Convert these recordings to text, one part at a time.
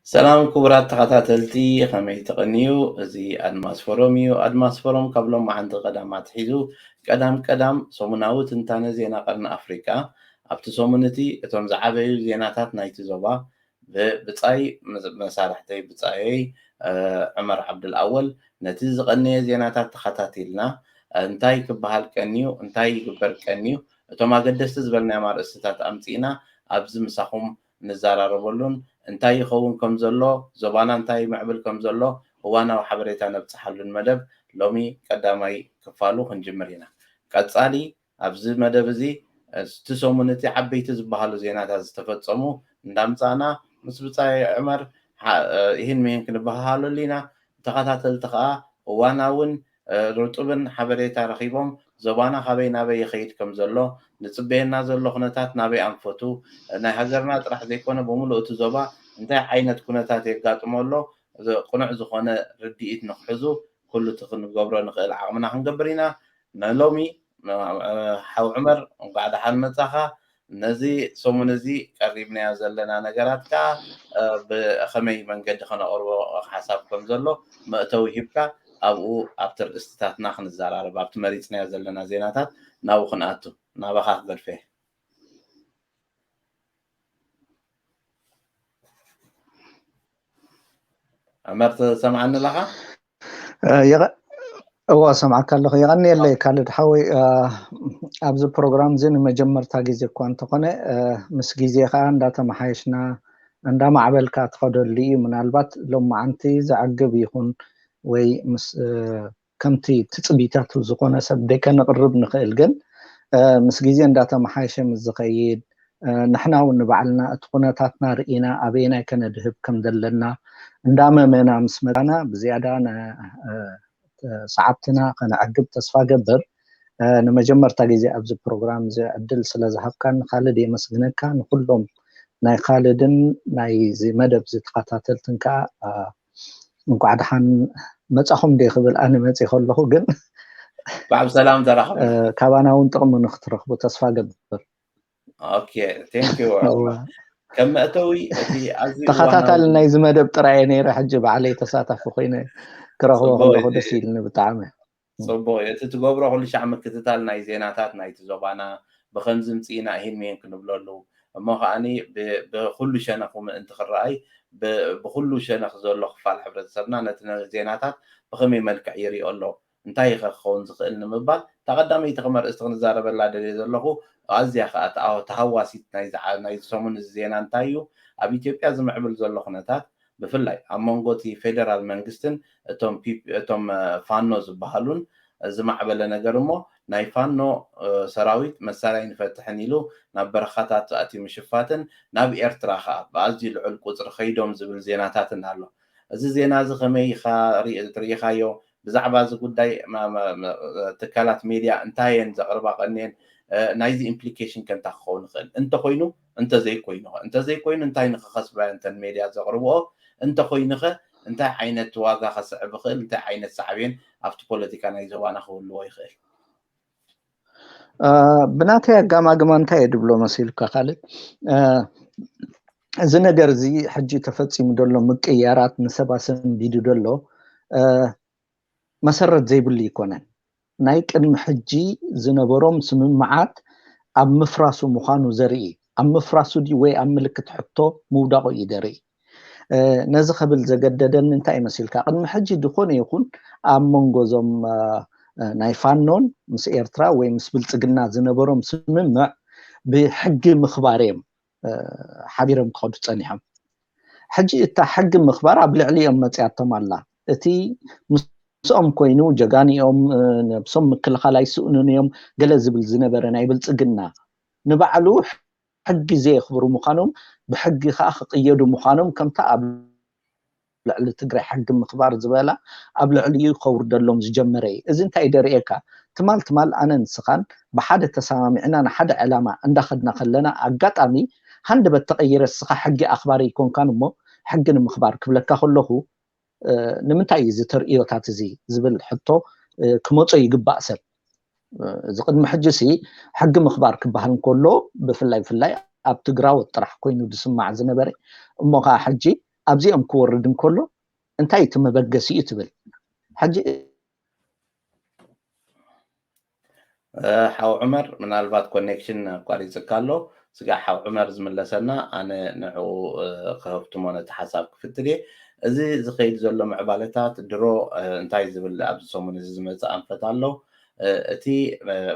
ሰላም ክቡራት ተኸታተልቲ፣ ከመይ ትቕንዩ? እዚ ኣድማስ ፎረም እዩ። ኣድማስ ፎረም ካብ ሎማዓንቲ ቀዳም ኣትሒዙ ቀዳም ቀዳም ሰሙናዊ ትንታነ ዜና ቀርኒ ኣፍሪቃ፣ ኣብቲ ሰሙን እቲ እቶም ዝዓበዩ ዜናታት ናይቲ ዞባ ብ-፣ ብጻይ መ-፣ መሳርሕተይ ብጻየይ፣ እ፣ ዑመር ዓብዱልኣወል ነቲ ዝቐነየ ዜናታት ተኸታቲልና፣ እንታይ ክበሃል ቀንዩ፣ እንታይ ይግበር ቀንዩ፣ እቶም ኣገደስቲ ዝበልናዮም ኣርእስትታት ኣምጺእና ኣብዚ ምሳኹም ንዘራረበሉን እንታይ ይኸውን ከም ዘሎ፣ ዞባና እንታይ ይምዕብል ከም ዘሎ እዋናዊ ሓበሬታ ነብጽሓሉን መደብ ሎሚ ቀዳማይ ክፋሉ ክንጅምር ኢና። ቀጻሊ ኣብዚ መደብ እዚ እቲ ሰሙን እቲ ዓበይቲ ዝበሃሉ ዜናታት ዝተፈጸሙ እንዳምጻእና ምስ ብጻይ ዑመር ሓ-፣ ይህን ምሂን ክንበሃሃለሉ ኢና። ተኸታተልቲ ከኣ እዋናውን እ፣ ርጡብን ሓበሬታ ረኺቦም ዞባና ካበይ ናበይ ይኸይድ ከም ዘሎ፣ ንጽበየና ዘሎ ኩነታት ናበይ ኣንፈቱ፣ ናይ ሃገርና ጥራሕ ዘይኮነ ብምሉእ እቲ ዞባ እንታይ ዓይነት ኩነታት የጋጥሞ ኣሎ፣ ዝ-፣ ቅኑዕ ዝኾነ ርድኢት ንክሕዙ ኩሉ እቲ ክንገብሮ ንኽእል ዓቕምና ክንገብር ኢና። ንሎሚ፣ እ፣ ሓው ዑመር እንኳዕ ደሓን መጻኻ። ነዚ ሰሙን እዚ ቀሪብናዮ ዘለና ነገራት ከኣ፣ እ፣ ብኸመይ መንገዲ ከነቕርቦ ሓሳብ ከም ዘሎ መእተዊ ሂብካ ኣብኡ ኣብቲ ርእስትታትና ክንዘራረብ፣ ኣብቲ መሪጽናዮ ዘለና ዜናታት ናብኡ ክንኣቱ። ናባኻ ክገድፈ እየ። ዑመር ትሰምዓኒ ኣለኻ? እ፣ የቐ-፣ እወ፣ ሰምዓካ ኣለኹ። የቐንየለይ ካልድ ሓወይ፣ እ፣ ኣብዚ ፕሮግራም እዚ ንመጀመርታ ግዜ እኳ እንተኾነ፣ እ፣ ምስ ግዜ ከኣ እንዳተመሓየሽና እንዳማዕበልካ ትኸደሉ እዩ። ምናልባት ሎማዓንቲ ዘዕግብ ይኹን ወይ ምስ፣ እ፣ ከምቲ ትጽቢታቱ ዝኾነ ሰብ ደይከነቕርብ ንኽእል፣ ግን፣ እ፣ ምስ ግዜ እንዳተመሓየሸ ምስ ዝኸይድ፣ እ፣ ንሕና እውን ንባዕልና እቲ ኩነታትና ርኢና ኣበየናይ ከነድህብ ከም ዘለና እንዳመመና ምስ መጻና ብዝያዳ ን-፣ እ፣ ሰዓብትና ከነዕግብ ተስፋ ገብር። እ፣ ንመጀመርታ ግዜ ኣብዚ ፕሮግራም እዚ ዕድል ስለ ዝሃብካኒ ካልድ የመስግነካ። ንኹሎም ናይ ካልድን ናይዚ መደብ እዚ ተኸታተልትን ከኣ፣ እ፣ እንኳዕ ደሓን መጻኹም ዶ ክብል ኣነ መጺእ ከለኹ፣ ግን እንኳዕ ብሰላም ተራኸብና። እ፣ ካባና እውን ጥቕሚ ንክትረኽቡ ተስፋ ገብር። ኦኬ፣ ቴንክ ዩ። እወ። ከም መእተዊ፣ እቲ ኣዝዩ ተኸታታሊ ዋናዊ ናይዚ መደብ ጥራይ እየ ነይረ፣ ሕጂ ባዕለይ ተሳታፊ ኮይነ ክረኽቦ ጽቡቕ ከለኹ እዩ። ደስ ኢልኒ ብጣዕሚ። ጽቡቕ እዩ። እቲ ትገብሮ ኩሉ ሻዕ ምክትታል ናይ ዜናታት ናይቲ ዞባና፣ ብኸምዚ ምጽኢና፣ ይህን ምሂን ክንብለሉ፣ እሞ ከኣኒ ብ-፣ ብኹሉ ሸነኹ ምእንቲ ክረኣይ፣ ብ-፣ ብኹሉ ሸነኽ ዘሎ ክፋል ሕብረተሰብና ነቲ ነ-፣ ዜናታት ብኸመይ መልክዕ ይሪኦ ኣሎ፣ እንታይ ከ ክኸውን ዝኽእል ንምባል፣ እታ ቀዳመይቲ ከም ኣርእስቲ ክንዛረበላ ደልየ ዘለኹ፣ ኣዝያ ከኣ ተኣ-፣ ተሃዋሲት ናይ ዝዓ-፣ ናይ ሰሙን እዚ ዜና እንታይ እዩ? ኣብ ኢትዮጵያ ዝምዕብል ዘሎ ኩነታት፣ ብፍላይ ኣብ መንጎ እቲ ፌደራል መንግስትን እቶም ፒ-፣ እቶም፣ እ፣ ፋኖ ዝበሃሉን ዝማዕበለ ነገር እሞ፣ ናይ ፋኖ፣ እ፣ ሰራዊት መሳርያ ኣይንፈትሕን ኢሉ ናብ በረኻታት ኣትዩ ምሽፋትን ናብ ኤርትራ ከኣ ብኣዝዩ ልዑል ቁጽሪ ከይዶም ዝብል ዜናታትን ኣሎ። እዚ ዜና እዚ ከመይ ኢኻ ርኢ-፣ ርኢኻዮ? ብዛዕባ እዚ ጉዳይ መ-፣ መ-፣ መ-፣ ትካላት ሜድያ እንታይ እየን ዘቕርባ ቀንየን? እ፣ ናይዚ ኢምፕሊኬሽን ከ እንታይ ክኸውን ይኽእል? እንተኾይኑ፣ እንተዘይኮይኑ ኸ? እንተዘይኮይኑ እንታይ ንኽኸስባ እየን እተን ሜድያ ዘቕርብኦ? እንተኾይኑ ኸ እንታይ ዓይነት ዋጋ ከስዕብ ይኽእል? እንታይ ዓይነት ሳዕቤን ኣብቲ ፖለቲካ ናይ ዞባና ክህልዎ ይኽእል? እ፣ ብናተይ ኣጋማግማ እንታይ እየ ድብሎ መሲልካ ካልድ? እ፣ እዚ ነገር እዚ ሕጂ ተፈጺሙ ዘሎ ምቅያራት ንሰብ ኣሰንቢዱ ዘሎ፣ እ፣ መሰረት ዘይብሉ ኣይኮነን። ናይ ቅድሚ ሕጂ ዝነበሮም ስምምዓት ኣብ ምፍራሱ ምዃኑ ዘርኢ፣ ኣብ ምፍራሱ ድዩ ወይ ኣብ ምልክት ሕቶ ምውዳቑ እዩ ዘርኢ። እ፣ ነዚ ከብል ዘገደደኒ እንታይ መሲልካ? ቅድሚ ሕጂ ዝኾነ ይኹን ኣብ መንጎ እዞም፣ እ፣ እ፣ ናይ ፋኖን ምስ ኤርትራ ወይ ምስ ብልጽግና ዝነበሮም ስምምዕ ብሕጊ ምኽባር እዮም፣ እ፣ ሓቢሮም ክኸዱ ጸኒሖም። ሕጂ እታ ሕጊ ምኽባር ኣብ ልዕሊኦም መጺኣቶም ኣላ። እቲ ምስኦም ኮይኑ ጀጋኒኦም፣ እ፣ ነብሶም ምክልኻል ኣይስእኑን እዮም ገለ ዝብል ዝነበረ ናይ ብልጽግና ንባዕሉ ሕጊ ዘየኽብሩ ምዃኖም፣ ብሕጊ ከኣ ክቕየዱ ምዃኖም፣ ከምታ ኣብ ልዕሊ ትግራይ ሕጊ ምኽባር ዝበላ ኣብ ልዕሊኡ ከውርደሎም ዝጀመረ እዩ። እዚ እንታይ ደርእየካ? ትማል ትማል ኣነ ንስኻን ብሓደ ተሰማሚዕና ንሓደ ዕላማ እንዳኸድና ከለና፣ ኣጋጣሚ ሃንደበት ተቐይረ፣ እስኻ ሕጊ ኣኽባሪ ኣይኮንካን እሞ ሕጊ ንምኽባር ክብለካ ከለኹ፣ እ፣ ንምንታይ እዩ እዚ ተርእዮታት እዚ ዝብል ሕቶ፣ እ፣ ክመጾ ይግባእ ሰብ። እ፣ እዚ ቅድሚ ሕጂ ሲ ሕጊ ምኽባር ክበሃል እንከሎ ብፍላይ ብፍላይ ኣብ ትግራዎት ጥራሕ ኮይኑ ዝስማዕ ዝነበረ፣ እሞ ኸዓ ሕጂ ኣብዚኦም ክወርድ እንከሎ እንታይ እቲ መበገሲኡ ትብል? ሕጂ ሓው ዑመር፣ ምናልባት ኮኔክሽን ኣቋሪፅካ ኣሎ። ስጋዕ ሓው ዑመር ዝምለሰና፣ ኣነ ንዕኡ ክህብትሞ ነቲ ሓሳብ ክፍትል እየ። እዚ ዝኸይድ ዘሎ ምዕባለታት ድሮ እንታይ ዝብል ኣብዚ ሰሙን እዚ ዝመፅእ ኣንፈት ኣሎ። እቲ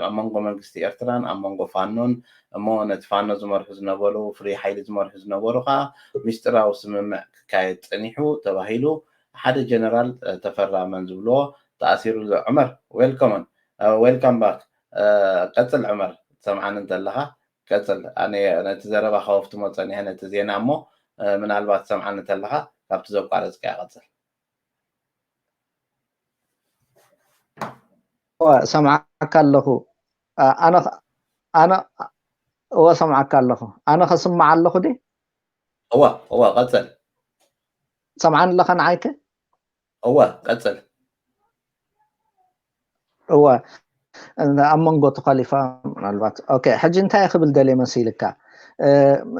ኣብ መንጎ መንግስቲ ኤርትራን ኣብ መንጎ ፋኖን፣ እሞ ነቲ ፋኖ ዝመርሑ ዝነበሩ፣ ፍሉይ ሓይሊ ዝመርሑ ዝነበሩ ከዓ ሚስጥራዊ ስምምዕ ክካየድ ፀኒሑ ተባሂሉ፣ ሓደ ጀነራል ተፈራ መን ዝብልዎ ተኣሲሩ ኣሎ። ዑመር፣ ዌልኮምን ዌልካም ባክ። ቀፅል ዑመር፣ ትሰምዓኒ እንተለኻ ቀፅል። ኣነ ነቲ ዘረባ ከወፍትሞ ፀኒሐ ነቲ ዜና፣ እሞ ምናልባት ትሰምዓኒ እንተለኻ ካብቲ ዘቋረፅካዮ ቀፅል። እወ ሰምዓካ ኣለኹ። ኣነ ኣነ እወ ሰምዓካ ኣለኹ። ኣነ ከስምዓ ኣለኹ ዲ? እወ እወ ቀፅል። ሰምዓኒ ኣለኻ ንዓይከ? እወ ቀፅል። እወ ኣብ መንጎ ተኳሊፋ ምናልባት። ኦኬ፣ ሕጂ እንታይ ክብል ደልየ መሲልካ?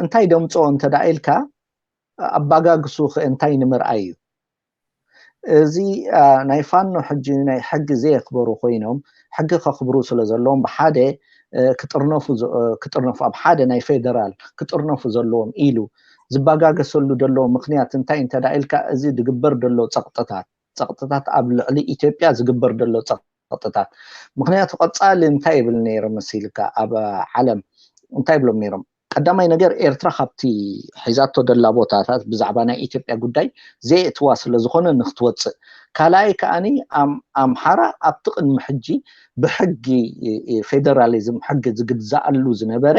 እንታይ ደምፅኦ እንተ ደኣ ኢልካ፣ ኣባጋግሱ ኸ እንታይ ንምርኣይ እዩ? እዚ ናይ ፋኖ ሕጂ ናይ ሕጊ ዘየኽበሩ ኮይኖም፣ ሕጊ ከኽብሩ ስለ ዘለዎም ብሓደ ክጥርነፉ ክጥርነፉ ኣብ ሓደ ናይ ፌደራል ክጥርነፉ ዘለዎም ኢሉ ዝባጋገሰሉ ዘሎ ምኽንያት እንታይ እንተ ኢልካ፣ እዚ ዝግበር ዘሎ ፀቕጥታት ፀቕጥታት ኣብ ልዕሊ ኢትዮጵያ ዝግበር ዘሎ ፀቕጥታት። ምኽንያቱ ቀፃሊ እንታይ ይብል ነይሩ መሲልካ? ኣብ ዓለም እንታይ ይብሎም ነይሮም? ቀዳማይ ነገር ኤርትራ ካብቲ ሒዛቶ ደላ ቦታታት ብዛዕባ ናይ ኢትዮጵያ ጉዳይ ዘየእትዋ ስለ ዝኾነ ንክትወፅእ፣ ካልኣይ ከዓኒ ኣምሓራ ኣብቲ ቅድሚ ሕጂ ብሕጊ ፌደራሊዝም ሕጊ ዝግዛኣሉ ዝነበረ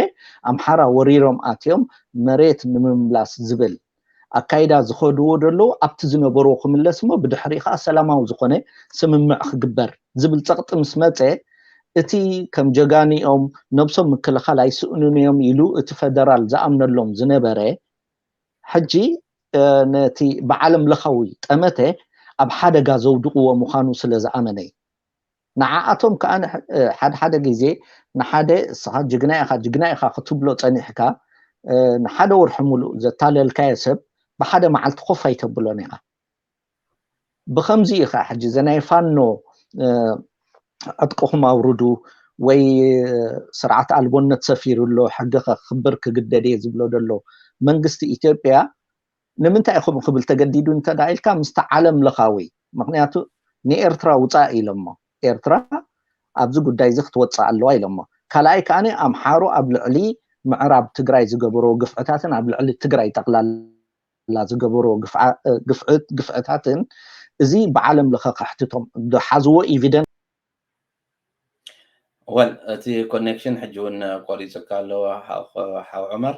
ኣምሓራ ወሪሮም ኣትዮም መሬት ንምምላስ ዝብል ኣካይዳ ዝኸድዎ ዘለዉ ኣብቲ ዝነበርዎ ክምለስ እሞ ብድሕሪ ከዓ ሰላማዊ ዝኾነ ስምምዕ ክግበር ዝብል ፀቕጢ ምስ መፀ እቲ ከም ጀጋኒኦም ነብሶም ምክልኻል ኣይስእኑን እዮም ኢሉ እቲ ፈደራል ዝኣምነሎም ዝነበረ ሕጂ ነቲ ብዓለም ለኻዊ ጠመተ ኣብ ሓደጋ ዘውድቕዎ ምዃኑ ስለ ዝኣመነ እዩ። ንዓኣቶም ከዓ ሓደ ሓደ ግዜ ንሓደ እስኻ ጅግና ኢኻ ጅግና ኢኻ ክትብሎ ፀኒሕካ ንሓደ ወርሒ ሙሉእ ዘታለልካዮ ሰብ ብሓደ መዓልቲ ኮፍ ኣይተብሎን ኢኻ። ብከምዚ ኢኻ ሕጂ ዘናይ ፋኖ ዕጥቅኹም ኣውርዱ ወይ ስርዓት ኣልቦነት ሰፊሩ ኣሎ ሕጊ ከክብር ክግደድ እየ ዝብሎ ዘሎ መንግስቲ ኢትዮጵያ ንምንታይ ኢኹም ክብል ተገዲዱ እንተ ኢልካ ምስቲ ዓለም ለኻዊ ምክንያቱ ንኤርትራ ውፃእ ኢሎሞ ኤርትራ ኣብዚ ጉዳይ እዚ ክትወፅእ ኣለዋ ኢሎሞ ካልኣይ ከዓ ኣምሓሩ ኣብ ልዕሊ ምዕራብ ትግራይ ዝገበርዎ ግፍዕታትን ኣብ ልዕሊ ትግራይ ጠቕላላ ዝገበርዎ ግፍዕታትን እዚ ብዓለም ለኸ ከሕትቶም ዝሓዝዎ evidence ወል እቲ ኮኔክሽን ሕጂ እውን ቆሪፅካ ኣለዎ ሓው ዑመር።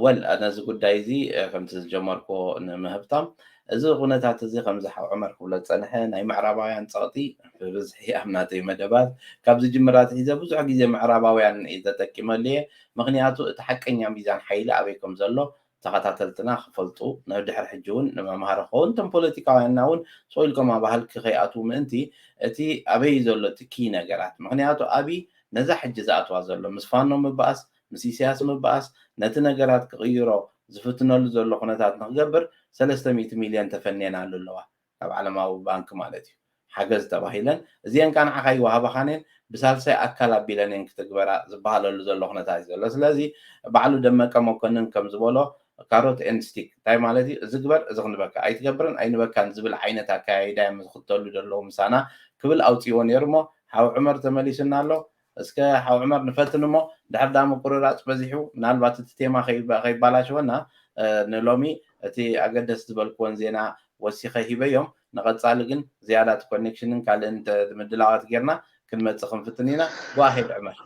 ወል ነዚ ጉዳይ እዚ ከምቲ ዝጀመርክዎ ንምህብታም እዚ ኩነታት እዚ ከምዚ ሓው ዑመር ክብሎ ዝፀንሐ ናይ ምዕራባውያን ፀቕጢ ብብዝሒ ኣብ ናተይ መደባት ካብ ዝጅምር ኣትሒዘ ብዙሕ ግዜ ምዕራባውያን እዩ ተጠቂመሉ እየ። ምክንያቱ እቲ ሓቀኛ ሚዛን ሓይሊ ኣበይ ከም ዘሎ ተኸታተልትና ክፈልጡ ንድሕሪ ሕጂ እውን ንመምሃሪ ክኸውን እቶም ፖለቲካውያንና እውን ስቕ ኢልኩም ኣብ ሃልኪ ከይኣትዉ ምእንቲ እቲ ኣበይ ዘሎ እቲ ኪ ነገራት ምክንያቱ ኣብይ ነዛ ሕጂ ዝኣትዋ ዘሎ ምስ ፋኖ ምበኣስ ምስ ኢሳያስ ምበኣስ ነቲ ነገራት ክቕይሮ ዝፍትነሉ ዘሎ ኩነታት ንክገብር ሰለስተ ሚእቲ ሚልዮን ተፈንየናሉ ኣለዋ ካብ ዓለማዊ ባንክ ማለት እዩ ሓገዝ ተባሂለን እዚአን ከዓ ንዓኻ ይወሃባኻን እየን ብሳልሳይ ኣካል ኣቢለን እየን ክትግበራ ዝበሃለሉ ዘሎ ኩነታት እዩ ዘሎ ስለዚ ባዕሉ ደመቀ መኮንን ከም ዝበሎ ካሮት ኤንድ ስቲክ እንታይ ማለት እዩ እዚ ግበር እዚ ክንበካ ኣይትገብርን ኣይንበካን ዝብል ዓይነት ኣካያይዳ እዮም ዝኽተሉ ዘለዉ ምሳና ክብል ኣውፅዎ ነይሩ እሞ ሓው ዕመር ተመሊሱና ኣሎ እስከ ሓው ዕመር ንፈትን እሞ ድሕር ዳ ምቁርራፅ በዚሑ ምናልባት እቲ ቴማ ከይባላሸወና ንሎሚ እቲ ኣገደስ ዝበልክዎን ዜና ወሲኸ ሂበዮም ንቐፃሊ ግን ዝያዳ እቲ ኮኔክሽንን ካልእን ምድላዋት ጌርና ክንመፅእ ክንፍትን ኢና ጓሄድ ዕመር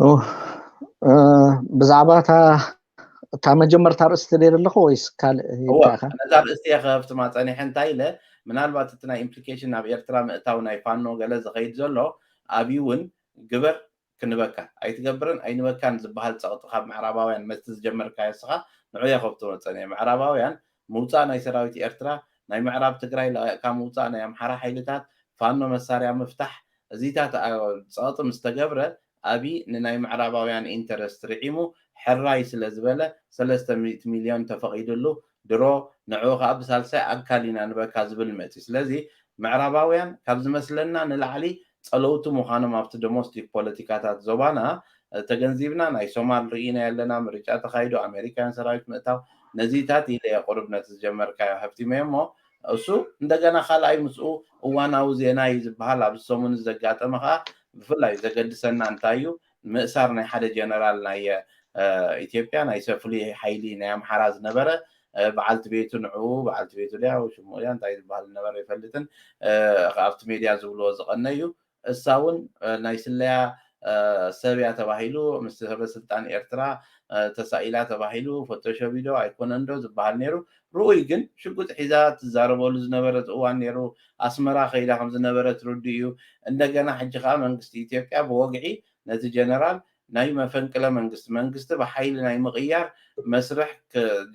ብዛዕባ እታ መጀመርታ ርእስቲ ደይሩ ኣለኹ ወይስ ካልእ ነዛ ርእስቲ እየ ከፍትማ ፀኒሐ እንታይ ኢለ ምናልባት እቲ ናይ ኢምፕሊኬሽን ናብ ኤርትራ ምእታው ናይ ፋኖ ገለ ዝኸይድ ዘሎ ኣብዩ እውን ግበር ክንበካ ኣይትገብርን ኣይንበካን ዝበሃል ፀቕጢ ካብ ምዕራባውያን መስቲ ዝጀመርካዮ ስኻ ንዑ የኸብትዎ ፀኒሐ ምዕራባውያን ምውፃእ ናይ ሰራዊት ኤርትራ ናይ ምዕራብ ትግራይ ለቂቕካ ምውፃእ ናይ ኣምሓራ ሓይልታት ፋኖ መሳርያ ምፍታሕ እዚታት ፀቕጢ ምስ ተገብረ ኣብይ ንናይ ምዕራባውያን ኢንተረስት ርዒሙ ሕራይ ስለ ዝበለ ሰለስተ ሚእቲ ሚልዮን ተፈቒዱሉ ድሮ ንዕኡ ከዓ ብሳልሳይ ኣካል ኢና ንበካ ዝብል መፂ። ስለዚ ምዕራባውያን ካብ ዝመስለና ንላዕሊ ፀለውቲ ምዃኖም ኣብቲ ዶሞስቲክ ፖለቲካታት ዞባና ተገንዚብና፣ ናይ ሶማል ርኢና ኣለና፣ ምርጫ ተኻይዱ፣ ኣሜሪካውያን ሰራዊት ምእታው፣ ነዚታት ኢለ እየ ቁሩብ ነቲ ዝጀመርካዮ ሃፍቲመ እሞ እሱ እንደገና ካልኣይ ምስኡ እዋናዊ ዜና እዩ ዝበሃል ኣብዚ ሰሙን ዘጋጠመ ከዓ ብፍላይ ዘገድሰና እንታይ እዩ ምእሳር ናይ ሓደ ጀነራል ናይ ኢትዮጵያ ናይ ሰፍሊ ሓይሊ ናይ ኣምሓራ ዝነበረ በዓልቲ ቤቱ ንዕኡ በዓልቲ ቤቱ ድያ ሽሙ ድያ እንታይ ዝበሃል ዝነበረ ይፈልጥን ኣብቲ ሜድያ ዝብልዎ ዝቐነ እዩ እሳ እውን ናይ ስለያ ሰብ እያ ተባሂሉ ምስ ሰበ ስልጣን ኤርትራ ተሳኢላ ተባሂሉ ፎቶሾፕ ዶ ኣይኮነን ዶ ዝበሃል ነይሩ። ርኡይ ግን ሽጉጥ ሒዛ ትዛረበሉ ዝነበረት እዋን ነይሩ። ኣስመራ ከይዳ ከም ዝነበረት ርዱእ እዩ። እንደገና ሕጂ ከዓ መንግስቲ ኢትዮጵያ ብወግዒ ነቲ ጀነራል ናይ መፈንቅለ መንግስቲ መንግስቲ ብሓይሊ ናይ ምቕያር መስርሕ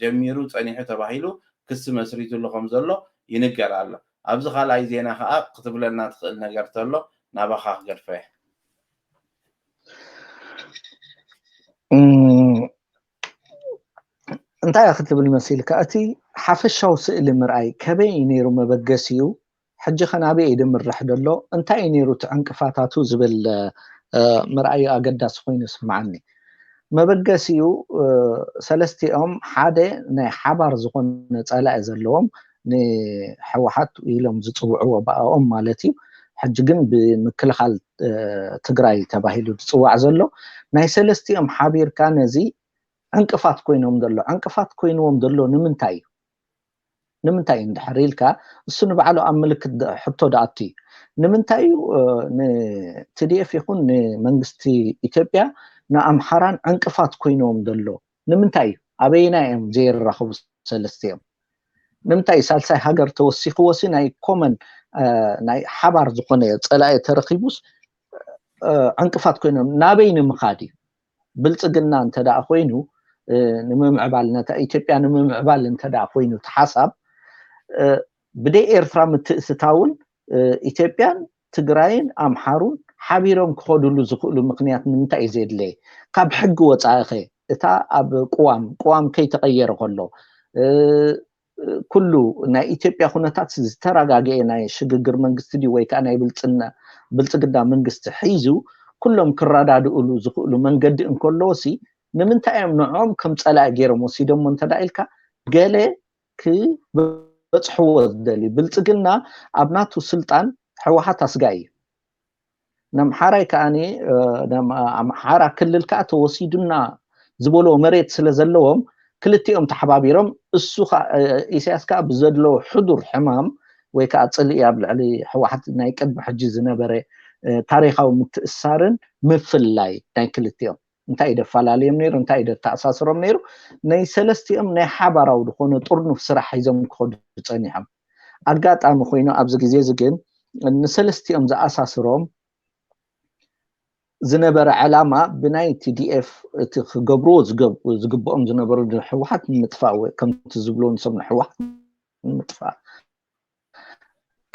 ጀሚሩ ፀኒሑ ተባሂሉ ክሲ መስሪትሉ ከም ዘሎ ይንገር ኣሎ። ኣብዚ ካልኣይ ዜና ከዓ ክትብለና ትኽእል ነገር ተሎ ናባኻ ክገድፈ እየ። እንታይ ክትብል መሲልካ እቲ ሓፈሻዊ ስእሊ ምርኣይ ከበይ እዩ ነይሩ መበገሲኡ ሕጂ ከ ናበይ እዩ ድምራሕ ደሎ እንታይ እዩ ነይሩ እቲ ዕንቅፋታቱ ዝብል ምርኣዩ ኣገዳሲ ኮይኑ ይስምዓኒ። መበገሲኡ ሰለስቲኦም ሓደ ናይ ሓባር ዝኾነ ፀላኢ ዘለዎም ንህወሓት ኢሎም ዝፅውዕዎ ብኣኦም ማለት እዩ። ሕጂ ግን ብምክልኻል ትግራይ ተባሂሉ ዝፅዋዕ ዘሎ ናይ ሰለስቲኦም ሓቢርካ ነዚ ዕንቅፋት ኮይኖም ዘሎ ዕንቅፋት ኮይንዎም ዘሎ ንምንታይ እዩ? ንምንታይ እዩ እንድሕር ኢልካ እሱ ንባዕሉ ኣብ ምልክት ሕቶ ደኣቱ እዩ። ንምንታይ እዩ ንቲዲኤፍ ይኹን ንመንግስቲ ኢትዮጵያ ንኣምሓራን ዕንቅፋት ኮይንዎም ዘሎ ንምንታይ እዩ? ኣበይና እዮም ዘይራኸቡ ሰለስቲኦም? ንምንታይ ሳልሳይ ሃገር ተወሲኽዎ ሲ ናይ ኮመን ናይ ሓባር ዝኾነ ፀላኢ ተረኺቡስ ዕንቅፋት ኮይኖም ናበይ ንምኻድ እዩ? ብልፅግና እንተ ደኣ ኮይኑ ንምምዕባል ነታ ኢትዮጵያ ንምምዕባል እንተ ደኣ ኮይኑ እቲ ሓሳብ ብደይ ኤርትራ ምትእትታውን ኢትዮጵያን ትግራይን ኣምሓሩን ሓቢሮም ክኸድሉ ዝኽእሉ ምኽንያት ንምንታይ እዩ ዘድለየ? ካብ ሕጊ ወፃኢ ኸ እታ ኣብ ቅዋም ቅዋም ከይተቐየረ ከሎ ኩሉ ናይ ኢትዮጵያ ኩነታት ዝተረጋገየ ናይ ሽግግር መንግስቲ ድዩ ወይ ከዓ ናይ ብልፅና ብልፅግና መንግስቲ ሒዙ ኩሎም ክረዳድእሉ ዝኽእሉ መንገዲ እንከለዎ ሲ ንምንታይ እዮም ንዕኦም ከም ፀላኢ ገይሮም ወሲዶሞ እንተዳ ኢልካ ገለ ክበፅሕዎ ዝደልዩ ብልፅግና ኣብ ናቱ ስልጣን ሕወሓት ኣስጋኢ እዩ። ነምሓራይ ከዓኒ ኣምሓራ ክልል ከዓ ተወሲዱና ዝበልዎ መሬት ስለ ዘለዎም ክልቲኦም ተሓባቢሮም እሱ ኢሳያስ ከዓ ብዘድለዎ ሕዱር ሕማም ወይ ከዓ ፅልኢ ኣብ ልዕሊ ሕወሓት ናይ ቅድሚ ሕጂ ዝነበረ ታሪካዊ ምትእሳርን ምፍላይ ናይ ክልቲኦም እንታይ ደፈላለዮም ነይሩ እንታይ ደተኣሳስሮም ነይሩ ናይ ሰለስቲኦም ናይ ሓባራዊ ዝኾነ ጥርኑፍ ስራሕ ሒዞም ክኸዱ ፀኒሖም ኣጋጣሚ ኮይኑ ኣብዚ ግዜ እዚ ግን ንሰለስቲኦም ዝኣሳስሮም ዝነበረ ዕላማ ብናይ ቲዲኤፍ እቲ ክገብርዎ ዝግብኦም ዝነበሩ ንሕወሓት ንምጥፋእ ከምቲ ዝብልዎ ንሶም ንሕወሓት ንምጥፋእ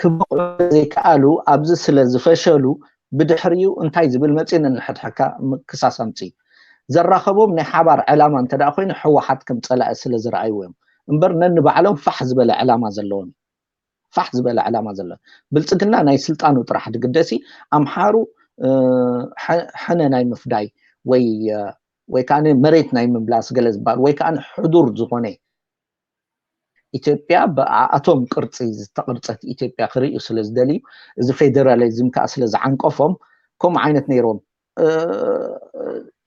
ክበቕዑ ዘይከኣሉ ኣብዚ ስለ ዝፈሸሉ ብድሕሪኡ እንታይ ዝብል መፂኡ ነንሕድሕካ ምክሳስ ኣምፅኡ ዘራኸቦም ናይ ሓባር ዕላማ እንተ ኮይኑ ሕወሓት ከም ፀላኢ ስለ ዝረኣይዎ እዮም እምበር ነንባዕሎም ፋሕ ዝበለ ዕላማ ዘለዎም ፋሕ ዝበለ ዕላማ ዘሎ ብልፅግና ናይ ስልጣኑ ጥራሕ ድግደሲ ኣምሓሩ ሕነ ናይ ምፍዳይ ወይ ወይ ከዓ መሬት ናይ ምምላስ ገለ ዝበሃል ወይ ከዓ ሕዱር ዝኾነ ኢትዮጵያ ብኣቶም ቅርፂ ዝተቅርፀት ኢትዮጵያ ክርእዩ ስለ ዝደልዩ እዚ ፌደራሊዝም ከዓ ስለ ዝዓንቀፎም ከምኡ ዓይነት ነይሮም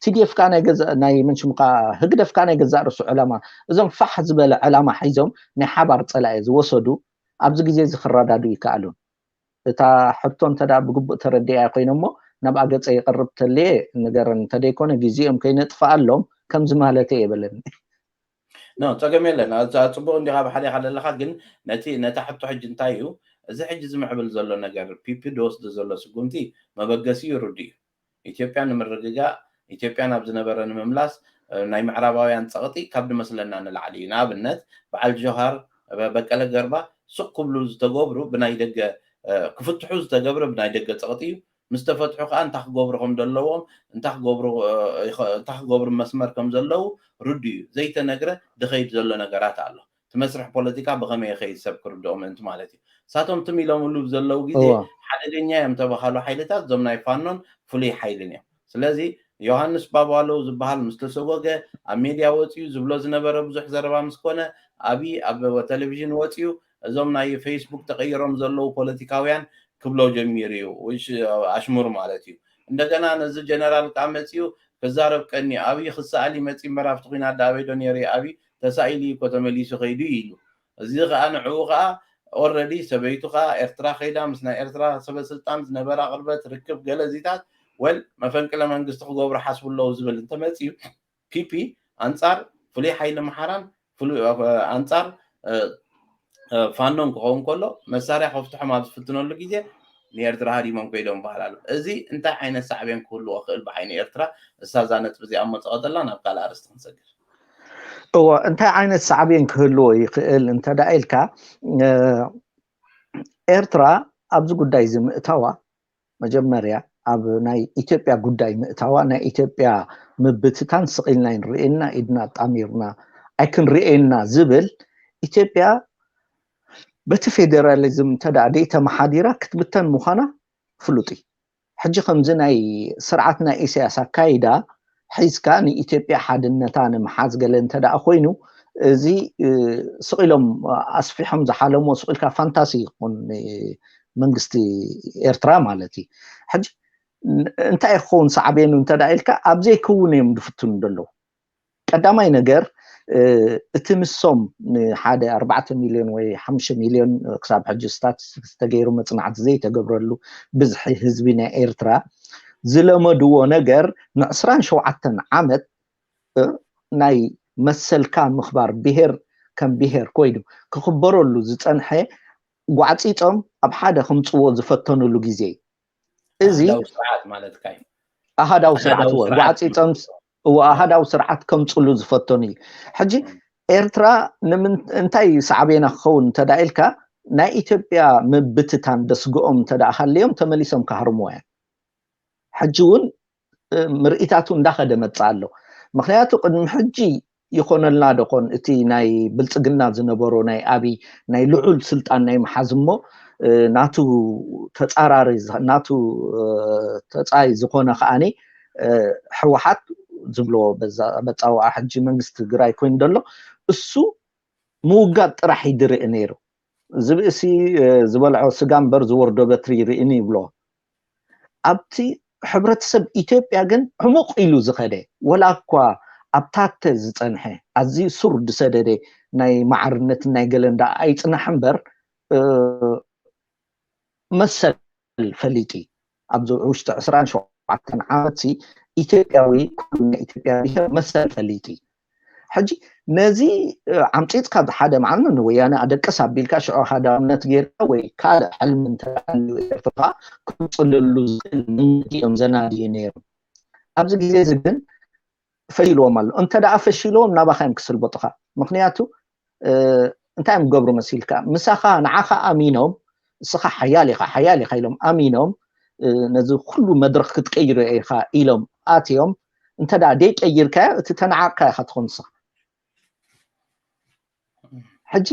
ቲዲኤፍ ከዓ ናይ ገዛእ ናይ መንሽም ከዓ ህግደፍ ከዓ ናይ ገዛእ ርእሱ ዕላማ እዞም ፋሕ ዝበለ ዕላማ ሒዞም ናይ ሓባር ፀላኢ ዝወሰዱ ኣብዚ ግዜ እዚ ክረዳዱ ይከኣሉን እታ ሕቶ እንተ ብግቡእ ተረዲኣ ኮይነ እሞ ናብኣ ገፀ ይቐርብ ተልየ ንገረን እንተደይኮነ ግዜኦም ከይነጥፍኣሎም ከምዚ ማለት እየ በለኒ ኖ ፀገም የለን ፅቡቅ እንዲካ ብሓደ ካለለካ ግን ነቲ ነታ ሕቶ ሕጂ እንታይ እዩ እዚ ሕጂ ዝምዕብል ዘሎ ነገር ፒፒ ዝወስዶ ዘሎ ስጉምቲ መበገሲ ይርዱ እዩ ኢትዮጵያ ንምርግጋእ ኢትዮጵያ ናብ ዝነበረ ንምምላስ ናይ ምዕራባውያን ፀቕጢ ካብ ድመስለና ንላዕሊ እዩ ንኣብነት በዓል ጆሃር በቀለ ገርባ ሱቅ ክብሉ ዝተገብሩ ብናይ ደገ ክፍትሑ ዝተገብረ ብናይ ደገ ፀቕጢ እዩ ምስ ተፈትሑ ከዓ እንታይ ክገብሩ ከም ዘለዎም እንታይ ክገብሩ እንታይ ክገብሩ መስመር ከም ዘለዉ ርዱ እዩ ዘይተነግረ ድኸይድ ዘሎ ነገራት ኣሎ እቲ መስርሕ ፖለቲካ ብኸመይ ይኸይድ ሰብ ክርድኦ ምእንቲ ማለት እዩ። እሳቶም ትም ኢሎምሉ ዘለዉ ግዜ ሓደገኛ እዮም ተባሃሉ ሓይልታት እዞም ናይ ፋኖን ፍሉይ ሓይልን እዮም። ስለዚ ዮሃንስ ባባለው ዝበሃል ምስ ተሰጎገ ኣብ ሜድያ ወፅዩ ዝብሎ ዝነበረ ብዙሕ ዘረባ ምስ ኮነ ኣብይ ኣብ ቴሌቪዥን ወፅዩ እዞም ናይ ፌስቡክ ተቐይሮም ዘለዉ ፖለቲካውያን ክብሎ ጀሚሩ እዩ። ኣሽሙር ማለት እዩ። እንደገና ነዚ ጀነራል ከዓ መፅዩ ክዛረብ ቀኒ ኣብይ ክሰኣል ይመፂ እምበር ኣብቲ ኩናት ዳ ኣበይ ዶ ነይሩ እዩ ኣብይ ተሳኢሉ እዩ እኮ ተመሊሱ ከይዱ እዩ ኢሉ። እዚ ከዓ ንዕኡ ከዓ ኦረዲ ሰበይቱ ከዓ ኤርትራ ከይዳ ምስ ናይ ኤርትራ ሰበ ስልጣን ዝነበራ ቅርበት ርክብ ገለ እዚታት ወል መፈንቅለ መንግስቲ ክገብሩ ሓስቡ ኣለዉ ዝብል እንተመፅዩ ፒፒ ኣንፃር ፍሉይ ሓይሊ ምሓራን ኣንፃር ፋኖን ክኸውን ከሎ መሳርያ ከፍትሖም ኣብ ዝፍትነሉ ግዜ ንኤርትራ ሃዲሞም ከይዶም በሃል ኣሎ። እዚ እንታይ ዓይነት ሳዕቤን ክህልዎ ክእል ብዓይኒ ኤርትራ? እሳ እዛ ነጥቢ እዚኣ መፅኦ ዘላ ናብ ካልእ ኣርስቲ ክንሰግር። እዎ እንታይ ዓይነት ሳዕቤን ክህልዎ ይኽእል እንተዳ ኢልካ ኤርትራ ኣብዚ ጉዳይ እዚ ምእታዋ መጀመርያ ኣብ ናይ ኢትዮጵያ ጉዳይ ምእታዋ ናይ ኢትዮጵያ ምብትታን ስቕ ኢልና ኣይንርእየና ኢድና ኣጣሚርና ኣይክንርእየና ዝብል ኢትዮጵያ በቲ ፌደራሊዝም እንተደኣ ደይተመሓዲራ ክትብተን ምዃና ፍሉጥ እዩ። ሕጂ ከምዚ ናይ ስርዓት ናይ ኢሳያስ ኣካይዳ ሒዝካ ንኢትዮጵያ ሓድነታ ንምሓዝ ገለ እንተደኣ ኮይኑ እዚ ስቕ ኢሎም ኣስፊሖም ዝሓለሞ ስቕ ኢልካ ፋንታሲ ይኹን መንግስቲ ኤርትራ ማለት እዩ። ሕጂ እንታይ ክኸውን ሳዕቤኑ እንተደኣ ኢልካ ኣብ ዘይከውን እዮም ዝፍትኑ ዘለዉ። ቀዳማይ ነገር እቲ ንሶም ንሓደ ኣርባዕተ ሚልዮን ወይ ሓሙሽተ ሚልዮን ክሳብ ሕጂ ስታቲስቲክስ ተገይሩ መፅናዕቲ ዘይተገብረሉ ብዝሒ ህዝቢ ናይ ኤርትራ ዝለመድዎ ነገር ንዕስራን ሸውዓተን ዓመት ናይ መሰልካ ምኽባር ብሄር ከም ብሄር ኮይኑ ክኽበረሉ ዝፀንሐ ጓዕፂፆም ኣብ ሓደ ከምፅዎ ዝፈተኑሉ ግዜ እዚ ስርዓት ማለትካ እዩ። ኣሃዳዊ ስርዓት ጓዕፂፆም እዎ ኣሃዳዊ ስርዓት ከምፅሉ ዝፈተኑ እዩ። ሕጂ ኤርትራ እንታይ ሳዕቤና ክኸውን እንተዳ ኢልካ ናይ ኢትዮጵያ ምብትታን ደስግኦም እንተደኣ ሃልዮም ተመሊሶም ክሃርምዎ እዮም። ሕጂ እውን ምርኢታቱ እንዳኸደ መፅእ ኣሎ። ምክንያቱ ቅድሚ ሕጂ ይኾነልና ደኾን እቲ ናይ ብልፅግና ዝነበሮ ናይ ኣብይ ናይ ልዑል ስልጣን ናይ ምሓዝ እሞ ናቱ ተፃራሪ ናቱ ተፃይ ዝኾነ ከዓኒ ሕወሓት ዝብሎ መፃዋዓ ሕጂ መንግስቲ ትግራይ ኮይኑ ዘሎ እሱ ምውጋድ ጥራሕ ይድርኢ ነይሩ። ዝብእሲ ዝበልዖ ስጋ እምበር ዝወርዶ በትሪ ይርእን ይብሎ። ኣብቲ ሕብረተሰብ ኢትዮጵያ ግን ዕሙቕ ኢሉ ዝኸደ ወላ እኳ ኣብ ታተ ዝፀንሐ ኣዝዩ ሱር ዝሰደደ ናይ ማዕርነትን ናይ ገለን ደኣ ኣይፅናሕ እምበር መሰል ፈሊጡ ኣብዚ ውሽጢ ዕስራን ሸውዓተን ዓመት ኢትዮጵያዊ ኩሉ ናይ ኢትዮጵያ ብሄር መሰል ፈሊጡ ሕጂ ነዚ ዓምፂፅካ ሓደ መዓልቲ ንወያነ ኣደቅስ ኣቢልካ ሽዑ ሃዳውነት ጌርካ ወይ ካልእ ሕልሚ እንተሃልዩ ኤርትራ ክምፅልሉ ዝኽእል መንገዲ እዮም ዘናድዩ ነይሮም። ኣብዚ ግዜ እዚ ግን ፈሽልዎም ኣሎ። እንተ ደኣ ፈሽልዎም ናባኻ እዮም ክስልበጡኻ። ምክንያቱ እንታይ እዮም ክገብሩ መሲልካ? ምሳኻ ንዓኻ ኣሚኖም እስኻ ሓያል ኢኻ ሓያል ኢኻ ኢሎም ኣሚኖም ነዚ ኩሉ መድረኽ ክትቀይሮ ኢኻ ኢሎም ኣትዮም እንተ ደኣ ደይቀይርካዮ እቲ ተነዓቕካ ኢኻ ትኾን ንስኻ። ሕጂ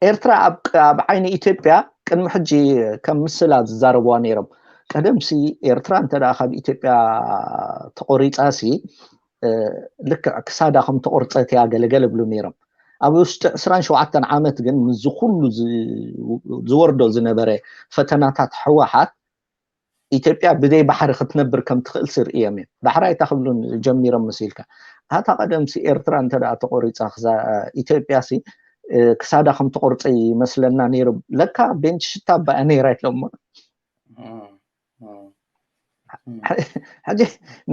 ኤርትራ ኣብ ዓይኒ ኢትዮጵያ ቅድሚ ሕጂ ከም ምስላ ዝዛረብዋ ነይሮም። ቀደምሲ ኤርትራ እንተ ደኣ ካብ ኢትዮጵያ ተቆሪፃሲ ልክዕ ክሳዳ ከም ተቆርፀት እያ ገለገለ ብሉ ነይሮም። ኣብ ውሽጢ ዕስራን ሸውዓተን ዓመት ግን ምስዚ ኩሉ ዝወርዶ ዝነበረ ፈተናታት ህወሓት ኢትዮጵያ ብዘይ ባሕሪ ክትነብር ከም ትኽእል ስርእዮም እዮም። ዳሕራይ እንታይ ክብሉ ጀሚሮም መሲልካ? ኣታ ቀደምሲ ኤርትራ እንተ ደኣ ተቆሪፃ ኢትዮጵያ ሲ ክሳዳ ከም ተቆርፀ ይመስለና ነይሩ። ለካ ቤንች ሽታ ኣባያ ነይራ ኢሎሞ። ሕጂ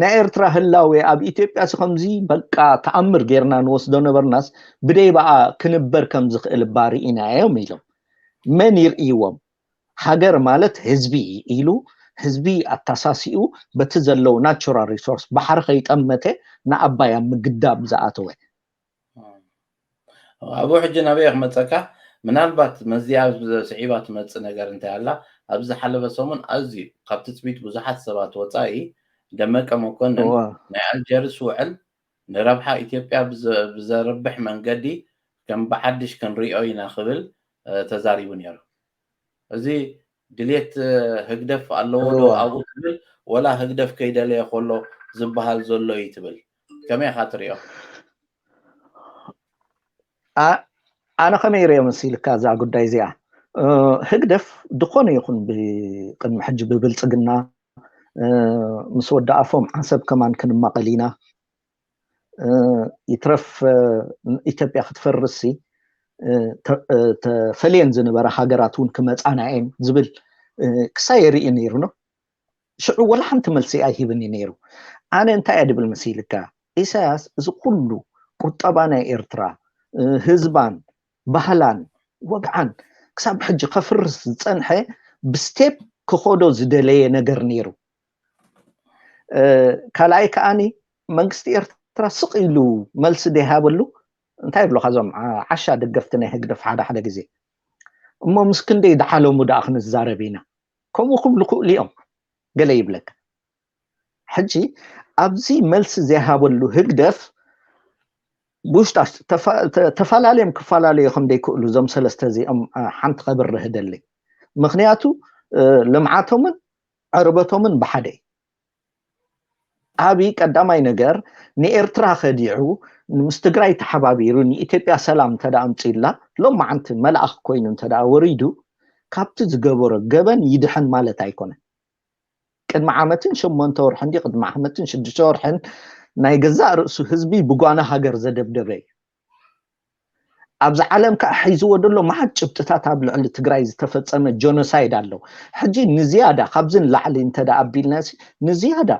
ናይ ኤርትራ ህላዌ ኣብ ኢትዮጵያ ሲ ከምዚ በቃ ተኣምር ጌርና ንወስዶ ነበርናስ ብደይ በኣ ክንበር ከም ዝኽእል እባ ርኢናዮም ኢሎም። መን ይርእይዎም? ሃገር ማለት ህዝቢ ኢሉ ህዝቢ ኣተሳሲኡ በቲ ዘለዉ ናቹራል ሪሶርስ ባሕሪ ከይጠመተ ንኣባይ ኣብ ምግዳብ ዝኣተወ። ኣብኡ ሕጂ ናበይ ክመፀካ? ምናልባት መዚኣ ስዒባ ትመፅእ ነገር እንታይ ኣላ? ኣብዚ ዝሓለፈ ሰሙን ኣዝዩ ካብ ትፅቢት ብዙሓት ሰባት ወፃኢ ደመቀ መኮንን ናይ ኣልጀርስ ውዕል ንረብሓ ኢትዮጵያ ብዘርብሕ መንገዲ ከም ብሓድሽ ክንሪኦ ኢና ክብል ተዛሪቡ ነይሩ። እዚ ድሌት ህግደፍ ኣለዎ ዶ ኣብኡ ትብል፣ ወላ ህግደፍ ከይደለየ ከሎ ዝበሃል ዘሎ እዩ ትብል? ከመይ ኢኻ ትሪኦ? ኣነ ከመይ ርእዮ መሲልካ እዛ ጉዳይ እዚኣ? ህግደፍ ዝኾነ ይኹን ብቅድሚ ሕጂ ብብልፅግና ምስ ወዳኣፎም ዓሰብ ከማን ክንማቐል ኢና፣ ይትረፍ ኢትዮጵያ ክትፈርስ ተፈልየን ዝነበረ ሃገራት እውን ክመፃና እየን ዝብል ክሳይ የርኢ ነይሩ ነው። ሽዑ ወላ ሓንቲ መልሲ ኣይሂብን እዩ ነይሩ። ኣነ እንታይ እየ ድብል መሲልካ? ኢሳያስ እዚ ኩሉ ቁጠባ ናይ ኤርትራ፣ ህዝባን ባህላን ወግዓን ክሳብ ሕጂ ከፍርስ ዝፀንሐ ብስቴፕ ክኸዶ ዝደለየ ነገር ነይሩ። ካልኣይ ከዓኒ መንግስቲ ኤርትራ ስቕ ኢሉ መልሲ ደይሃበሉ እንታይ ይብሉኻ እዞም ዓሻ ደገፍቲ ናይ ህግደፍ ሓደ ሓደ ግዜ? እሞ ምስ ክንደይ ደሓለሙ ደኣ ክንዛረብ ኢና? ከምኡ ክብሉ ክእሉ እዮም። ገለ ይብለካ። ሕጂ ኣብዚ መልሲ ዘይሃበሉ ህግደፍ ብውሽጣ ተፈላለዮም ክፈላለዩ ከም ዘይክእሉ እዞም ሰለስተ እዚኦም ሓንቲ ከብርህ ደሊ። ምክንያቱ ልምዓቶምን ዕርበቶምን ብሓደ እዩ። ኣብይ ቀዳማይ ነገር ንኤርትራ ከዲዑ ምስ ትግራይ ተሓባቢሩ ንኢትዮጵያ ሰላም እንተደኣ ኣምፅኡላ ሎማዓንቲ መልኣኽ ኮይኑ እንተደኣ ወሪዱ ካብቲ ዝገበሮ ገበን ይድሕን ማለት ኣይኮነን። ቅድሚ ዓመትን ሸሞንተ ወርሕን ድዩ ቅድሚ ዓመትን ሽዱሽተ ወርሕን ናይ ገዛእ ርእሱ ህዝቢ ብጓና ሃገር ዘደብደበ እዩ። ኣብዚ ዓለም ከዓ ሒዝዎ ዘሎ መዓት ጭብጥታት ኣብ ልዕሊ ትግራይ ዝተፈፀመ ጀኖሳይድ ኣሎ። ሕጂ ንዝያዳ ካብዚ ንላዕሊ እንተደኣ ኣቢልና ንዝያዳ